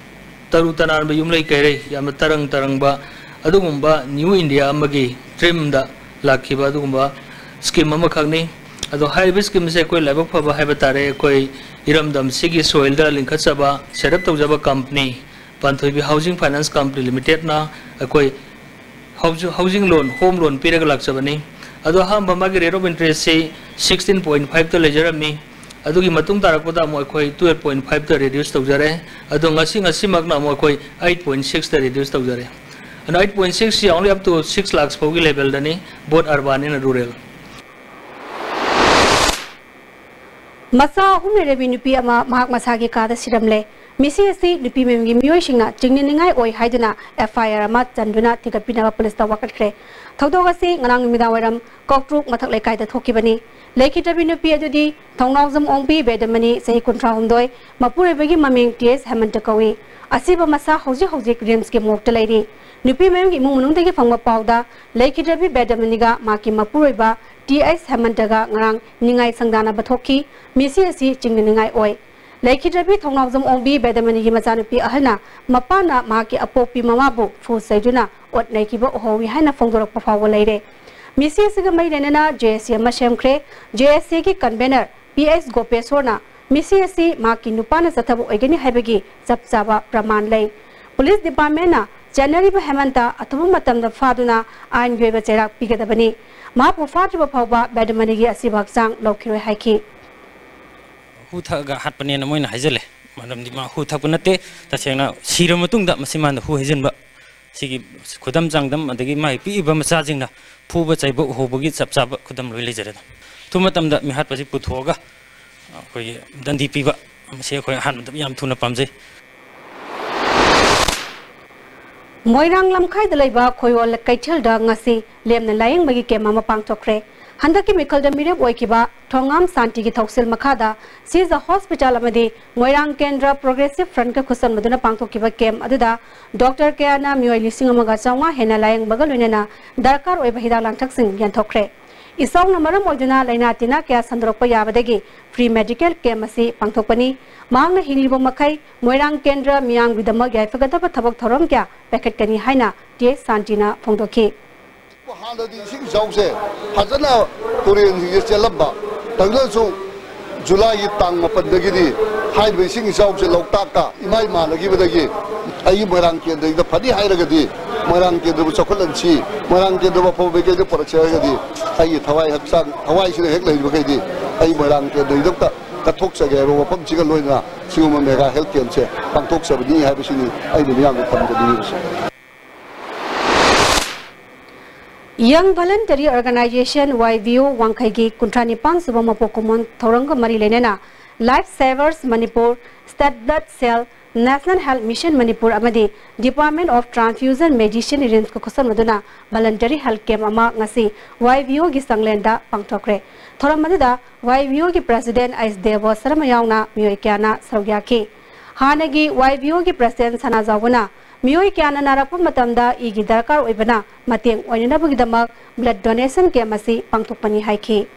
ꯇꯔꯨ ꯇꯅꯥꯟꯕ ꯌꯨꯝꯂꯩ ꯀꯩꯔꯩ, ꯌꯥꯝꯅ ꯇꯔꯪ ꯇꯔꯪꯕ ꯑꯗꯨꯒꯨꯝꯕ ꯅ꯭ꯌꯨ ꯏꯟꯗꯤꯌꯥ ꯑꯃꯒꯤ ꯗ꯭ꯔꯤꯝꯗ ꯂꯥꯛꯈꯤꯕ ꯑꯗꯨꯒꯨꯝꯕ ꯁ꯭ꯀꯤꯝ ꯑꯃꯈꯛꯅꯤ꯫ ꯑꯗꯣ ꯍꯥꯏꯔꯤꯕ ꯁ꯭ꯀꯤꯝꯁꯦ ꯑꯩꯈꯣꯏ ꯂꯥꯏꯕꯛ ꯐꯕ ꯍꯥꯏꯕ ꯇꯥꯔꯦ, ꯑꯩꯈꯣꯏ ꯏꯔꯝꯗꯝꯁꯤꯒꯤ ꯁꯣꯏꯜꯗ ꯂꯤꯡꯈꯠꯆꯕ, ꯁꯦꯠ ꯑꯞ ꯇꯧꯖꯕ ꯀꯝꯄꯅꯤ ꯄꯥꯟꯊꯣꯏꯕꯤ ꯍꯥꯎꯁꯤꯡ ꯐꯥꯏꯅꯥꯟꯁ ꯀꯝꯄꯅꯤ ꯂꯤꯃꯤꯇꯦꯠꯅ ꯑꯩꯈꯣꯏ ꯍꯥꯎꯁꯤꯡ ꯂꯣꯟ, ꯍꯣꯝ ꯂꯣꯟ ꯄꯤꯔꯒ ꯂꯥꯛꯆꯕꯅꯤ꯫ ꯑꯗꯣ ꯑꯍꯥꯟꯕ ꯃꯥꯒꯤ ꯔꯦꯠ ꯑꯣꯐ ꯏꯟꯇꯔꯦꯁꯁꯤ ꯁꯤꯛꯁꯇꯤꯟ ꯄꯣꯏꯟ ꯐꯥꯏꯚꯇ ꯂꯩꯖꯔꯝꯃꯤ꯫ ꯑꯗꯨꯒꯤ ꯃꯇꯨꯡ ꯇꯥꯔꯛꯄꯗ ꯑꯃꯨꯛ ꯑꯩꯈꯣꯏ ꯇꯨꯌꯦꯜꯞ ꯄꯣꯏꯟ ꯐꯥꯏꯚꯇ ꯔꯤꯗ꯭ꯌꯨꯁ ꯇꯧꯖꯔꯦ꯫ ꯑꯗꯣ ꯉꯁꯤ, ꯉꯁꯤꯃꯛꯅ ꯑꯃꯨꯛ ꯑꯩꯈꯣꯏ ꯑꯩꯠ ꯄꯣꯏꯟ ꯁꯤꯛꯁꯇ ꯔꯤꯗ꯭ꯌꯨꯁ ꯇꯧꯖꯔꯦ꯫ ꯑꯗꯣ ꯑꯩꯠ ꯄꯣꯏꯟ ꯁꯤꯛꯁꯁꯤ only up to six lakhs ꯐꯥꯎꯒꯤ ꯂꯦꯚꯦꯜꯗꯅꯤ, both urban and rural꯫ ꯃꯆꯥ ꯑꯍꯨꯝ ꯂꯩꯔꯕꯤ ꯅꯨꯄꯤ ꯑꯃ ꯃꯍꯥꯛ ꯃꯁꯥꯒꯤ ꯀꯥꯗ ꯁꯤꯔꯝꯂꯦ꯫ ꯃꯤꯁꯤ ꯑꯁꯤ ꯅꯨꯄꯤ ꯃꯌꯨꯝꯒꯤ ꯃꯤꯑꯣꯏꯁꯤꯡꯅ ꯆꯤꯡꯅꯅꯤꯡꯉꯥꯏ ꯑꯣꯏ ꯍꯥꯏꯗꯨꯅ ꯑꯦꯐ ꯑꯥꯏ ꯑꯥꯔ ꯑꯃ ꯆꯟꯗꯨꯅ ꯊꯤꯒꯠꯄꯤꯅꯕ ꯄꯨꯂꯤꯁꯇ ꯋꯥꯀꯠꯈ꯭ꯔꯦ꯫ ꯊꯧꯗꯣꯛ ꯑꯁꯤ ꯉꯔꯥꯡ ꯅꯨꯃꯤꯗꯥꯡꯋꯥꯏꯔꯝ ꯀꯧꯇ꯭ꯔꯨꯛ ꯃꯊꯛ ꯂꯩꯀꯥꯏꯗ ꯊꯣꯛꯈꯤꯕꯅꯤ꯫ ꯂꯩꯈꯤꯗ꯭ꯔꯕꯤ ꯅꯨꯄꯤ ꯑꯗꯨꯗꯤ ꯊꯧꯅꯥꯎꯖꯝ ꯑꯣꯡꯕꯤ ꯕꯦꯗꯃꯅꯤ, ꯆꯍꯤ ꯀꯨꯟꯊ꯭ꯔꯥꯍꯨꯝꯗꯣꯏ, ꯃꯄꯨꯔꯣꯏꯕꯒꯤ ꯃꯃꯤꯡ ꯇꯤ ꯑꯦꯁ ꯍꯦꯃꯟꯇ ꯀꯧꯏ꯫ ꯑꯁꯤꯕ ꯃꯁꯥ ꯍꯧꯖꯤꯛ ꯍꯧꯖꯤꯛ ꯔꯤꯝꯁꯀꯤ ꯃꯣꯔꯒꯇ ꯂꯩꯔꯤ꯫ ꯅꯨꯄꯤ ꯃꯌꯨꯝꯒꯤ ꯏꯃꯨꯡ ꯃꯅꯨꯡꯗꯒꯤ ꯐꯪꯕ ꯄꯥꯎꯗ ꯂꯩꯈꯤꯗ꯭ꯔꯕꯤ ꯕꯦꯗꯃꯅꯤꯒ ꯃꯍꯥꯛꯀꯤ ꯃꯄꯨꯔꯣꯏꯕ ꯇꯤ ꯑꯦꯁ ꯍꯦꯃꯟꯇꯒ ꯉꯔꯥꯡ ꯅꯤꯡꯉꯥꯏ ꯁꯪꯗꯥꯅꯕ ꯊꯣꯛꯈꯤ꯫ ꯃꯤꯁꯤ ꯑꯁꯤ ꯆꯤꯡꯅꯅꯤꯡꯉꯥꯏ ꯑꯣꯏ꯫ ꯂꯩꯈꯤꯗ꯭ꯔꯕꯤ ꯊꯧꯅꯥꯎꯖꯝ ꯑꯣꯡꯕꯤ ꯕꯦꯗꯃꯅꯤꯒꯤ ꯃꯆꯥꯅꯨꯄꯤ ꯑꯍꯜꯅ ꯃꯄꯥꯅ ꯃꯍꯥꯛꯀꯤ ꯑꯄꯣꯛꯄꯤ ꯃꯃꯥꯕꯨ ꯐꯨ ꯆꯩꯗꯨꯅ ꯑꯣꯠ ꯅꯩꯈꯤꯕ ꯎꯍꯧꯏ ꯍꯥꯏꯅ ꯐꯣꯡꯗꯣꯔꯛꯄ ꯐꯥꯎꯕ ꯂꯩꯔꯦ꯫ ꯃꯤꯁꯤ ꯑꯁꯤꯒ ꯃꯔꯤ ꯂꯩꯅꯅ ꯖꯦ ꯑꯦꯁ ꯁꯤ ꯑꯃ ꯁꯦꯝꯈ꯭ꯔꯦ꯫ ꯖꯦ ꯑꯦꯁ ꯁꯤꯒꯤ ꯀꯟꯚꯦꯅꯔ ꯄꯤ ꯑꯦꯁ ꯒꯣꯄꯦꯁꯣꯔꯅ ꯃꯤꯁꯤ ꯑꯁꯤ ꯃꯍꯥꯛꯀꯤ ꯅꯨꯄꯥꯅ ꯆꯠꯊꯕ ꯑꯣꯏꯒꯅꯤ ꯍꯥꯏꯕꯒꯤ ꯆꯞ ꯆꯥꯕ ꯄ꯭ꯔꯃꯥꯟ ꯂꯩ꯫ ꯄꯨꯂꯤꯁ ꯗꯤꯄꯥꯔꯠꯃꯦꯟꯅ ꯆꯦꯟꯅꯔꯤꯕ ꯍꯦꯃꯟꯇ ꯑꯊꯨꯕ ꯃꯇꯝꯗ ꯐꯥꯗꯨꯅ ꯑꯥꯏꯟꯒꯤ ꯑꯣꯏꯕ ꯆꯩꯔꯥꯛ ꯄꯤꯒꯗꯕꯅꯤ꯫ ꯃꯍꯥꯛꯄꯨ ꯐꯥꯗ꯭ꯔꯤꯕ ꯐꯥꯎꯕ ꯕꯦꯗꯃꯅꯤꯒꯤ ꯑꯁꯤꯕ ꯍꯛꯆꯥꯡ ꯂꯧꯈꯤꯔꯣꯏ ꯍꯥꯏꯈꯤ꯫ ꯍꯨ ꯊꯛꯑꯒ ꯍꯥꯠꯄꯅꯦꯅ ꯃꯣꯏꯅ ꯍꯥꯏꯖꯜꯂꯦ꯫ ꯃꯔꯝꯗꯤ ꯃꯥ ꯍꯨ ꯊꯛꯄ ꯅꯠꯇꯦ, ꯇꯁꯦꯡꯅ ꯁꯤꯔꯕ ꯃꯇꯨꯡꯗ ꯃꯆꯤꯟꯕꯥꯟꯗ ꯍꯨ ꯍꯩꯖꯤꯟꯕ, ꯁꯤꯒꯤ ꯈꯨꯗꯝ ꯆꯥꯡꯗꯝ, ꯑꯗꯒꯤ ꯃꯥꯒꯤ ꯄꯤꯛꯏꯕ ꯃꯆꯥꯁꯤꯡꯅ ꯐꯨꯕ ꯆꯩꯕ ꯎꯍꯧꯕꯒꯤ ꯆꯞ ꯆꯥꯕ ꯈꯨꯗꯝ ꯂꯣꯏ ꯂꯩꯖꯔꯦ꯫ ꯑꯗꯨꯝ ꯑꯊꯨꯕ ꯃꯇꯝꯗ ꯃꯤꯍꯥꯠꯄꯁꯤ ꯄꯨꯊꯣꯛꯑꯒ ꯑꯩꯈꯣꯏꯒꯤ ꯗꯟꯗꯤ ꯄꯤꯕ, ꯃꯁꯤ ꯑꯩꯈꯣꯏ ꯑꯍꯥꯟꯕꯗ ꯌꯥꯝ ꯊꯨꯅ ꯄꯥꯝꯖꯩ꯫ ꯃꯣꯏꯔꯥꯡ ꯂꯝꯈꯥꯏꯗ ꯂꯩꯕ ꯈꯣꯏꯌꯣꯜ ꯀꯩꯊꯦꯜꯗ ꯉꯁꯤ ꯂꯦꯝꯅ ꯂꯥꯌꯦꯡꯕꯒꯤ ꯀꯦꯝ ꯑꯃ ꯄꯥꯡꯊꯣꯛꯈ꯭ꯔꯦ꯫ ꯍꯟꯗꯛꯀꯤ ꯃꯤꯈꯜꯗ ꯃꯤꯔꯦꯞ ꯑꯣꯏꯈꯤꯕ ꯊꯣꯉꯥꯝ ꯁꯥꯟꯇꯤꯒꯤ ꯊꯧꯁꯤꯜ ꯃꯈꯥꯗ ꯁꯤꯖ ꯍꯣꯁꯄꯤꯇꯥꯜ ꯑꯃꯗꯤ ꯃꯣꯏꯔꯥꯡ ꯀꯦꯟꯗ꯭ꯔ ꯄ꯭ꯔꯣꯒ꯭ꯔꯦꯁꯤꯚ ꯐ꯭ꯔꯟꯠꯀ ꯈꯨꯠꯁꯝꯅꯗꯨꯅ ꯄꯥꯡꯊꯣꯛꯈꯤꯕ ꯀꯦꯝ ꯑꯗꯨꯗ ꯗꯣꯛꯇꯔ ꯀꯌꯥꯅ ꯃꯤꯑꯣꯏ ꯂꯤꯁꯤꯡ ꯑꯃꯒ ꯆꯥꯝꯃꯉꯥ ꯍꯦꯟꯅ ꯂꯥꯌꯦꯡꯕꯒ ꯂꯣꯏꯅꯅ ꯗꯔꯀꯥꯔ ꯑꯣꯏꯕ ꯍꯤꯗꯥꯛ ꯂꯥꯡꯊꯛꯁꯤꯡ ꯌꯦꯟꯊꯣꯛꯈ꯭ꯔꯦ꯫ ꯏꯆꯥꯎꯅ ꯃꯔꯝ ꯑꯣꯏꯗꯨꯅ ꯂꯥꯏꯅꯥ ꯇꯤꯟꯅꯥ ꯀꯌꯥ ꯁꯟꯗꯣꯔꯛꯄ ꯌꯥꯕꯗꯒꯤ free medical camp ꯑꯁꯤ ꯄꯥꯡꯊꯣꯛꯄꯅꯤ꯫ ꯃꯍꯥꯛꯅ ꯍꯤꯡꯂꯤꯕ ꯃꯈꯩ ꯃꯣꯏꯔꯥꯡ ꯀꯦꯟꯗ꯭ꯔ ꯃꯤꯌꯥꯝꯒꯤꯗꯃꯛ ꯌꯥꯏꯐꯒꯗꯕ ꯊꯕꯛ ꯊꯧꯔꯝ ꯀꯌꯥ ꯄꯥꯏꯈꯠꯀꯅꯤ ꯍꯥꯏꯅ ꯇꯤ ꯑꯦꯁ ꯁꯥꯟꯇꯤꯅ ꯐꯣꯡꯗꯣꯛꯈꯤ꯫ ꯍꯥꯟꯅꯗꯤ ꯏꯁꯤꯡ ꯏꯆꯥꯎꯁꯦ ꯐꯖꯅ ꯇꯨꯔꯦꯟꯁꯤꯡꯁꯦ ꯆꯦꯜꯂꯝꯕ, ꯇꯧꯗ꯭ꯔꯁꯨ ꯖꯨꯂꯥꯏꯒꯤ ꯇꯥꯡ ꯃꯥꯄꯟꯗꯒꯤꯗꯤ ꯍꯥꯏꯔꯤꯕ ꯏꯁꯤꯡ ꯏꯆꯥꯎꯁꯦ ꯂꯣꯛꯇꯥꯛꯀ ꯏꯃꯥ ꯏꯃꯥꯟꯅꯈꯤꯕꯗꯒꯤ ꯑꯩꯒꯤ ꯃꯣꯏꯔꯥꯡ ꯀꯦꯟꯗ꯭ꯔꯁꯤꯗ ꯐꯅꯤ ꯍꯥꯏꯔꯒꯗꯤ, ꯃꯣꯏꯔꯥꯡ ꯀꯦꯟꯗ꯭ꯔꯕꯨ ꯆꯥꯎꯈꯠꯍꯟꯁꯤ, ꯃꯣꯏꯔꯥꯡ ꯀꯦꯟꯗ꯭ꯔꯕꯨ ꯑꯐꯕ ꯃꯥꯏꯀꯩꯗ ꯄꯨꯔꯛꯁꯤ ꯍꯥꯏꯔꯒꯗꯤ ꯑꯩꯒꯤ ꯊꯋꯥꯏ ꯍꯛꯆꯥꯡ, ꯊꯋꯥꯏꯁꯤꯅ ꯍꯦꯛ ꯂꯩꯔꯤꯕꯈꯩꯗꯤ ꯑꯩ ꯃꯣꯏꯔꯥꯡ ꯀꯦꯟꯗ꯭ꯔꯒꯤꯗꯃꯛꯇ ꯀꯠꯊꯣꯛꯆꯒꯦ ꯍꯥꯏꯕ ꯋꯥꯐꯝꯁꯤꯒ ꯂꯣꯏꯅꯅ ꯁꯤꯒꯨꯝꯕ mega health camp ꯁꯦ ꯄꯥꯡꯊꯣꯛꯆꯕꯅꯤ ꯍꯥꯏꯕꯁꯤꯅꯤ ꯑꯩꯅ ꯃꯤꯌꯥꯝꯗ ꯊꯝꯖꯅꯤꯡꯉꯤꯕꯁꯦ꯫ Young Voluntary Organization, Y V O, ꯋꯥꯡꯈꯩꯒꯤ ꯀꯨꯟꯊ꯭ꯔꯥ ꯅꯤꯄꯥꯟ ꯁꯨꯕ ꯃꯄꯣꯛ ꯀꯨꯝꯑꯣꯟ ꯊꯧꯔꯝꯒ ꯃꯔꯤ ꯂꯩꯅꯅ Life Savers Manipur, State Blood Cell, National Health Mission Manipur ꯑꯃꯗꯤ Department of Transfusion Medicine, ꯔꯤꯝꯁꯀ ꯈꯨꯠꯁꯝꯅꯗꯨꯅ voluntary health camp ꯑꯃ ꯉꯁꯤ Y V O ꯒꯤ ꯆꯥꯡꯂꯦꯟꯗ ꯄꯥꯡꯊꯣꯛꯈ꯭ꯔꯦ꯫ ꯊꯧꯔꯝ ꯑꯗꯨꯗ Y V O ꯒꯤ president ꯑꯩꯆ ꯗꯦꯕ ꯁꯔꯃ ꯌꯥꯎꯅ ꯃꯤꯑꯣꯏ ꯀꯌꯥꯅ ꯁꯔꯨꯛ ꯌꯥꯈꯤ꯫ ꯍꯥꯟꯅꯒꯤ Y V O ꯒꯤ president ꯁꯅꯥꯖꯥꯎꯕꯅ ꯃꯤꯑꯣꯏ ꯀꯌꯥꯅ ꯅꯥꯔꯛꯄ ꯃꯇꯝꯗ ꯏꯒꯤ ꯗꯔꯀꯥꯔ ꯑꯣꯏꯕꯅ ꯃꯇꯦꯡ ꯑꯣꯏꯅꯅꯕꯒꯤꯗꯃꯛ blood donation camp ꯑꯁꯤ ꯄꯥꯡꯊꯣꯛꯄꯅꯤ ꯍꯥꯏꯈꯤ꯫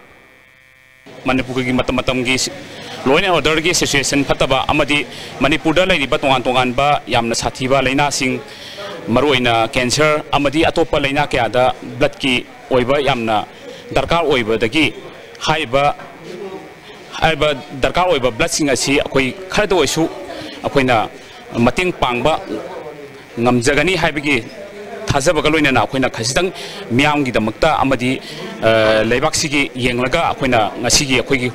ꯃꯅꯤꯄꯨꯔꯒꯤ ꯃꯇꯝ ꯃꯇꯝꯒꯤ law and order ꯒꯤ situation ꯐꯠꯇꯕ ꯑꯃꯗꯤ ꯃꯅꯤꯄꯨꯔꯗ ꯂꯩꯔꯤꯕ ꯇꯣꯉꯥꯟ ꯇꯣꯉꯥꯟꯕ ꯌꯥꯝꯅ ꯁꯥꯊꯤꯕ ꯂꯥꯏꯅꯥꯁꯤꯡ, ꯃꯔꯨꯑꯣꯏꯅ cancer ꯑꯃꯗꯤ ꯑꯇꯣꯞꯄ ꯂꯥꯏꯅꯥ ꯀꯌꯥꯗ blood ꯀꯤ ꯑꯣꯏꯕ ꯌꯥꯝꯅ ꯗꯔꯀꯥꯔ ꯑꯣꯏꯕꯗꯒꯤ ꯍꯥꯏꯔꯤꯕ, ꯍꯥꯏꯔꯤꯕ ꯗꯔꯀꯥꯔ ꯑꯣꯏꯕ blood ꯁꯤꯡ ꯑꯁꯤ ꯑꯩꯈꯣꯏ ꯈꯔꯗ ꯑꯣꯏꯁꯨ ꯑꯩꯈꯣꯏꯅ ꯃꯇꯦꯡ ꯄꯥꯡꯕ ꯉꯝꯖꯒꯅꯤ ꯍꯥꯏꯕꯒꯤ ꯊꯥꯖꯕꯒ ꯂꯣꯏꯅꯅ ꯑꯩꯈꯣꯏꯅ ꯈꯖꯤꯛꯇꯪ ꯃꯤꯌꯥꯝꯒꯤꯗꯃꯛꯇ ꯑꯃꯗꯤ, ꯑ, ꯂꯩꯕꯥꯛꯁꯤꯒꯤ ꯌꯦꯡꯂꯒ ꯑꯩꯈꯣꯏꯅ ꯉꯁꯤꯒꯤ ꯑꯩꯈꯣꯏꯒꯤ,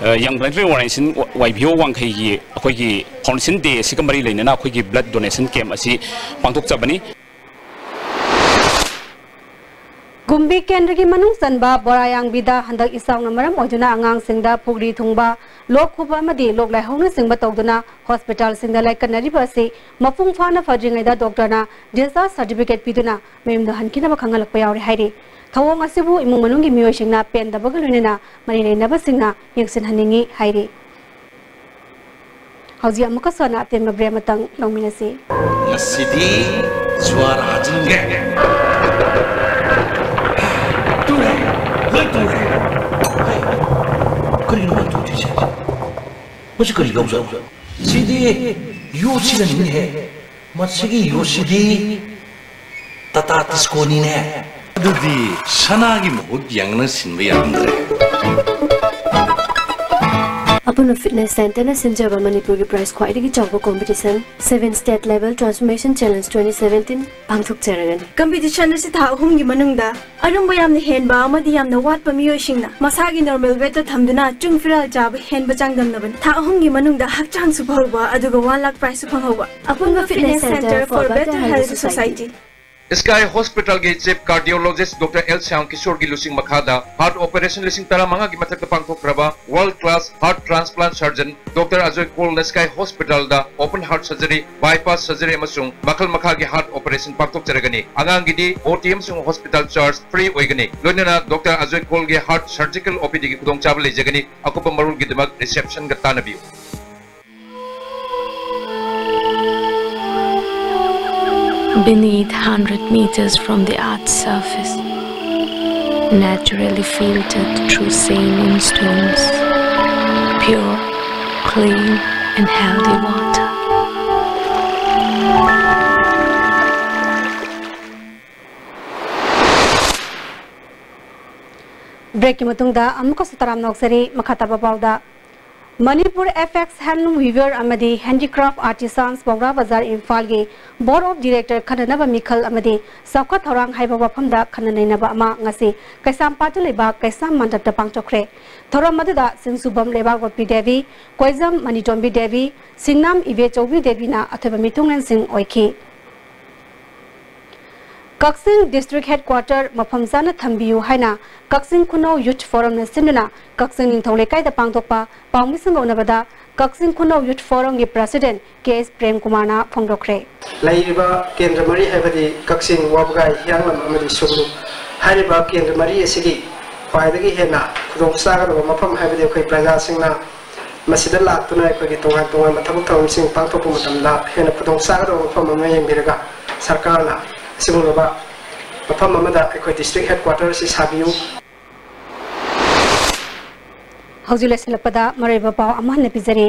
ꯑ, Young Voluntary Organization Y V O ꯋꯥꯡꯈꯩꯒꯤ ꯑꯩꯈꯣꯏꯒꯤ Foundation Day ꯑꯁꯤꯒ ꯃꯔꯤ ꯂꯩꯅꯅ ꯑꯩꯈꯣꯏꯒꯤ blood donation camp ꯑꯁꯤ ꯄꯥꯡꯊꯣꯛꯆꯕꯅꯤ꯫ ꯀꯨꯝꯕꯤ ꯀꯦꯟꯗ꯭ꯔꯒꯤ ꯃꯅꯨꯡ ꯆꯟꯕ ꯕꯣꯔꯥꯌꯥꯡꯕꯤꯗ ꯍꯟꯗꯛ ꯏꯆꯥꯎꯅ ꯃꯔꯝ ꯑꯣꯏꯗꯨꯅ ꯑꯉꯥꯡꯁꯤꯡꯗ ꯐꯨꯒ꯭ꯔꯤ ꯊꯨꯡꯕ, ꯂꯣꯛ ꯈꯨꯕ ꯑꯃꯗꯤ ꯂꯣꯛ ꯂꯥꯏꯍꯧꯅꯆꯤꯡꯕ ꯇꯧꯗꯨꯅ ꯍꯣꯁꯄꯤꯇꯥꯜꯁꯤꯡꯗ ꯂꯥꯏꯀꯠꯅꯔꯤꯕ ꯑꯁꯤ ꯃꯄꯨꯡ ꯐꯥꯅ ꯐꯗ꯭ꯔꯤꯉꯩꯗ ꯗꯣꯛꯇꯔꯅ discharge certificate ꯄꯤꯗꯨꯅ ꯃꯌꯨꯝꯗ ꯍꯟꯈꯤꯅꯕ ꯈꯪꯍꯜꯂꯛꯄ ꯌꯥꯎꯔꯦ ꯍꯥꯏꯔꯤ꯫ ꯊꯧꯑꯣꯡ ꯑꯁꯤꯕꯨ ꯏꯃꯨꯡ ꯃꯅꯨꯡꯒꯤ ꯃꯤꯑꯣꯏꯁꯤꯡꯅ ꯄꯦꯟꯗꯕꯒ ꯂꯣꯏꯅꯅ ꯃꯔꯤ ꯂꯩꯅꯕꯁꯤꯡꯅ ꯌꯦꯡꯁꯤꯟꯍꯟꯅꯤꯡꯏ ꯍꯥꯏꯔꯤ꯫ ꯍꯧꯖꯤꯛ ꯑꯃꯨꯛꯀꯁꯨ ꯑꯅꯥ ꯑꯇꯦꯟꯕ break ꯑꯃꯇꯪ ꯂꯧꯃꯤꯟꯅꯁꯤ꯫ ꯉꯁꯤꯗꯤ ꯖ꯭ꯋꯥꯔ ꯍꯥꯖꯤꯟꯒꯦ꯫ ꯇꯨꯔꯦ꯫ ꯂꯣꯏ ꯇꯧꯔꯦ꯫ ꯍꯥꯏ, ꯀꯔꯤꯅꯣ ꯃꯥꯅ ꯇꯧꯗꯣꯏꯁꯦ? ꯃꯁꯤ ꯀꯔꯤ ꯂꯧꯖꯥꯠꯅꯣ? ꯁꯤꯗꯤ ꯌꯣꯠꯁꯤꯗꯅꯤꯅꯦꯍꯦ꯫ ꯃꯁꯤꯒꯤ ꯌꯣꯠꯁꯤꯗꯤ ꯇꯥꯇꯥ ꯇꯤꯁꯀꯣꯅꯤꯅꯦ꯫ ꯑꯗꯨꯗꯤ ꯁꯅꯥꯒꯤ ꯃꯍꯨꯠ ꯌꯥꯡꯅ ꯁꯤꯟꯕ ꯌꯥꯔꯝꯗ꯭ꯔꯦ꯫ ꯑꯄꯨꯟꯕ ꯐꯤꯠꯅꯦꯁ ꯁꯦꯟꯇꯔꯅ ꯁꯤꯟꯖꯕ ꯃꯅꯤꯄꯨꯔꯒꯤ ꯄ꯭ꯔꯥꯏꯖ ꯈ꯭ꯋꯥꯏꯗꯒꯤ ꯆꯥꯎꯕ competition Seven State Level Transformation Challenge twenty seventeen ꯄꯥꯡꯊꯣꯛꯆꯔꯒꯅꯤ꯫ ꯀꯝꯄꯤꯇꯤꯁꯟ ꯑꯁꯤ ꯊꯥ ꯑꯍꯨꯝꯒꯤ ꯃꯅꯨꯡꯗ ꯑꯔꯨꯝꯕ ꯌꯥꯝꯅ ꯍꯦꯟꯕ ꯑꯃꯗꯤ ꯌꯥꯝꯅ ꯋꯥꯠꯄ ꯃꯤꯑꯣꯏꯁꯤꯡꯅ ꯃꯁꯥꯒꯤ ꯅꯣꯔꯃꯦꯜ ꯋꯦꯠꯇ ꯊꯝꯗꯨꯅ ꯆꯨꯡ ꯐꯤꯔꯥꯜ ꯆꯥꯕ ꯍꯦꯟꯕ ꯆꯥꯡꯗꯝꯅꯕꯅꯤ꯫ ꯊꯥ ꯑꯍꯨꯝꯒꯤ ꯃꯅꯨꯡꯗ ꯍꯛꯆꯥꯡꯁꯨ ꯐꯍꯧꯕ ꯑꯗꯨꯒ ꯋꯥꯟ ꯂꯥꯈ ꯄ꯭ꯔꯥꯏꯖꯁꯨ ꯐꯪꯍꯧꯕ꯫ ꯑꯄꯨꯟꯕ fitness centre for better health society꯫ Sky Hospitalꯒꯤ Chief Cardiologist Doctor L Shyam ꯀꯤꯁꯣꯔꯒꯤ ꯂꯨꯆꯤꯡ ꯃꯈꯥꯗ heart operation ꯂꯤꯁꯤꯡ ꯇꯔꯥꯃꯉꯥꯒꯤ ꯃꯊꯛꯇ ꯄꯥꯡꯊꯣꯛꯈ꯭ꯔꯕ world class heart transplant surgeon Doctor Ajoy ꯀꯣꯜꯅ Sky Hospitalꯗ open heart surgery, bypass surgery ꯑꯃꯁꯨꯡ ꯃꯈꯜ ꯃꯈꯥꯒꯤ heart operation ꯄꯥꯡꯊꯣꯛꯆꯔꯒꯅꯤ꯫ ꯑꯉꯥꯡꯒꯤꯗꯤ O T ꯑꯃꯁꯨꯡ hospital charge free ꯑꯣꯏꯒꯅꯤ꯫ ꯂꯣꯏꯅꯅ Doctor ꯑꯖꯣꯏ ꯀꯣꯜꯒꯤ heart surgical OPDꯒꯤ ꯈꯨꯗꯣꯡꯆꯥꯕ ꯂꯩꯖꯒꯅꯤ꯫ ꯑꯀꯨꯞꯄ ꯃꯔꯣꯜꯒꯤꯗꯃꯛ receptionꯒ ꯇꯥꯟꯅꯕꯤꯌꯨ꯫ Beneath hundred meters from the earth's surface, naturally filtered through saline stones, pure, clean and healthy water. Breakꯀꯤ ꯃꯇꯨꯡꯗ ꯑꯃꯨꯛꯀꯁꯨ ꯇꯔꯥꯝꯅ ꯑꯣꯛꯆꯔꯤ꯫ ꯃꯈꯥ ꯇꯥꯕ ꯄꯥꯎꯗ, Manipur F X Handloom Weaver ꯑꯃꯗꯤ Handicraft Artisans ꯄꯧꯅꯥ ꯕꯖꯥꯔ ꯏꯝꯐꯥꯜꯒꯤ Board of Director ꯈꯟꯅꯅꯕ ꯃꯤꯈꯜ ꯑꯃꯗꯤ ꯆꯥꯎꯈꯠ ꯊꯧꯔꯥꯡ ꯍꯥꯏꯕ ꯋꯥꯐꯝꯗ ꯈꯟꯅ ꯅꯩꯅꯕ ꯑꯃ ꯉꯁꯤ ꯀꯩꯁꯥꯝꯄꯥꯠꯇ ꯂꯩꯕ ꯀꯩꯁꯥꯝ ꯃꯟꯗꯞꯇ ꯄꯥꯡꯊꯣꯛꯈ꯭ꯔꯦ꯫ ꯊꯧꯔꯝ ꯑꯗꯨꯗ ꯆꯤꯡꯁꯨꯕꯝ ꯂꯩꯕꯥꯛꯂꯣꯠꯄꯤ ꯗꯦꯕꯤ, ꯀꯣꯏꯖꯝ ꯃꯅꯤꯇꯣꯝꯕꯤ ꯗꯦꯕꯤ, ꯁꯤꯡꯅꯥꯝ ꯏꯕꯦꯆꯧꯕꯤ ꯗꯦꯕꯤꯅ ꯑꯊꯣꯏꯕ ꯃꯤꯊꯨꯡꯂꯦꯟꯁꯤꯡ ꯑꯣꯏꯈꯤ꯫ ꯀꯛꯆꯤꯡ District Headquarter ꯃꯐꯝ ꯆꯥꯅ ꯊꯝꯕꯤꯌꯨ ꯍꯥꯏꯅ ꯀꯛꯆꯤꯡ ꯈꯨꯅꯧ Youth Forumꯅ ꯁꯤꯟꯗꯨꯅ ꯀꯛꯆꯤꯡ ꯅꯤꯡꯊꯧ ꯂꯩꯀꯥꯏꯗ ꯄꯥꯡꯊꯣꯛꯄ ꯄꯥꯎꯃꯤꯁꯤꯡꯒ ꯎꯅꯕꯗ ꯀꯛꯆꯤꯡ ꯈꯨꯅꯧ Youth Forumꯒꯤ President K S Prem ꯀꯨꯃꯥꯔꯅ ꯐꯣꯡꯗꯣꯛꯈ꯭ꯔꯦ꯫ ꯂꯩꯔꯤꯕ ꯀꯦꯟꯗ꯭ꯔ ꯃꯔꯤ ꯍꯥꯏꯕꯗꯤ ꯀꯛꯆꯤꯡ, ꯋꯥꯕꯒꯥꯏ, ꯍꯤꯌꯥꯡꯂꯝ ꯑꯃꯗꯤ ꯁꯨꯒꯅꯨ ꯍꯥꯏꯔꯤꯕ ꯀꯦꯟꯗ꯭ꯔ ꯃꯔꯤ ꯑꯁꯤꯒꯤ ꯈ꯭ꯋꯥꯏꯗꯒꯤ ꯍꯦꯟꯅ ꯈꯨꯗꯣꯡ ꯆꯥꯒꯗꯕ ꯃꯐꯝ ꯍꯥꯏꯕꯗꯤ ꯑꯩꯈꯣꯏ ꯄ꯭ꯔꯖꯥꯁꯤꯡꯅ ꯃꯁꯤꯗ ꯂꯥꯛꯇꯨꯅ ꯑꯩꯈꯣꯏꯒꯤ ꯇꯣꯉꯥꯟ ꯇꯣꯉꯥꯟꯕ ꯊꯕꯛ ꯊꯧꯔꯝꯁꯤꯡ ꯄꯥꯡꯊꯣꯛꯄ ꯃꯇꯝꯗ ꯍꯦꯟꯅ ꯈꯨꯗꯣꯡ ꯆꯥꯒꯗꯕ ꯃꯐꯝ ꯑꯃ ꯌꯦꯡꯕꯤꯔꯒ ꯁꯔꯀꯥꯔꯅ ꯑꯁꯤꯒꯨꯝꯂꯕ ꯃꯐꯝ ꯑꯃꯗ ꯑꯩꯈꯣꯏ District Headquarter ꯑꯁꯤ ꯁꯥꯕꯤꯌꯨ꯫ ꯍꯧꯖꯤꯛ ꯂꯣꯏꯁꯤꯜꯂꯛꯄꯗ ꯃꯔꯨꯑꯣꯏꯕ ꯄꯥꯎ ꯑꯃꯨꯛ ꯍꯟꯅ ꯄꯤꯖꯔꯤ꯫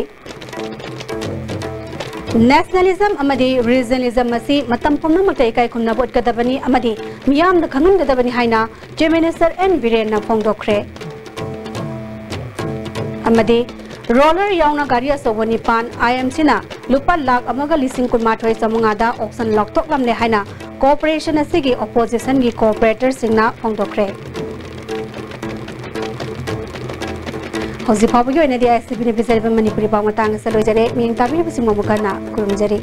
Nationalism ꯑꯃꯗꯤ regionalism ꯑꯁꯤ ꯃꯇꯝ ꯄꯨꯝꯅꯃꯛꯇ ꯏꯀꯥꯏ ꯈꯨꯝꯅꯕ ꯎꯠꯀꯗꯕꯅꯤ ꯑꯃꯗꯤ ꯃꯤꯌꯥꯝꯗ ꯈꯪꯍꯟꯒꯗꯕꯅꯤ ꯍꯥꯏꯅ Chief Minister N ꯕꯤꯔꯦꯟꯅ ꯐꯣꯡꯗꯣꯛꯈ꯭ꯔꯦ꯫ ꯑꯃꯗꯤ roller ꯌꯥꯎꯅ ꯒꯥꯔꯤ ꯑꯆꯧꯕ ꯅꯤꯄꯥꯟ IMCꯅ ꯂꯨꯄꯥ ꯂꯥꯈ ꯑꯃꯒ ꯂꯤꯁꯤꯡ ꯀꯨꯟꯃꯥꯊꯣꯏ ꯆꯥꯃꯉꯥꯗ auction ꯂꯧꯊꯣꯛꯂꯝꯂꯦ ꯍꯥꯏꯅ corporation ꯑꯁꯤꯒꯤ oppositionꯒꯤ corporatorꯁꯤꯡꯅ ꯐꯣꯡꯗꯣꯛꯈ꯭ꯔꯦ꯫ ꯍꯧꯖꯤꯛ ꯐꯥꯎꯕꯒꯤ ꯑꯣꯏꯅꯗꯤ ISTVꯅ ꯄꯤꯖꯔꯤꯕ ꯃꯅꯤꯄꯨꯔꯤ ꯄꯥꯎ ꯃꯇꯥꯡ ꯑꯁꯤꯗ ꯂꯣꯏꯖꯔꯦ꯫ ꯃꯤꯠꯌꯦꯡ ꯇꯥꯕꯤꯔꯤꯕꯁꯤꯡꯕꯨ ꯑꯃꯨꯛ ꯍꯟꯅ ꯈꯨꯔꯨꯝꯖꯔꯤ꯫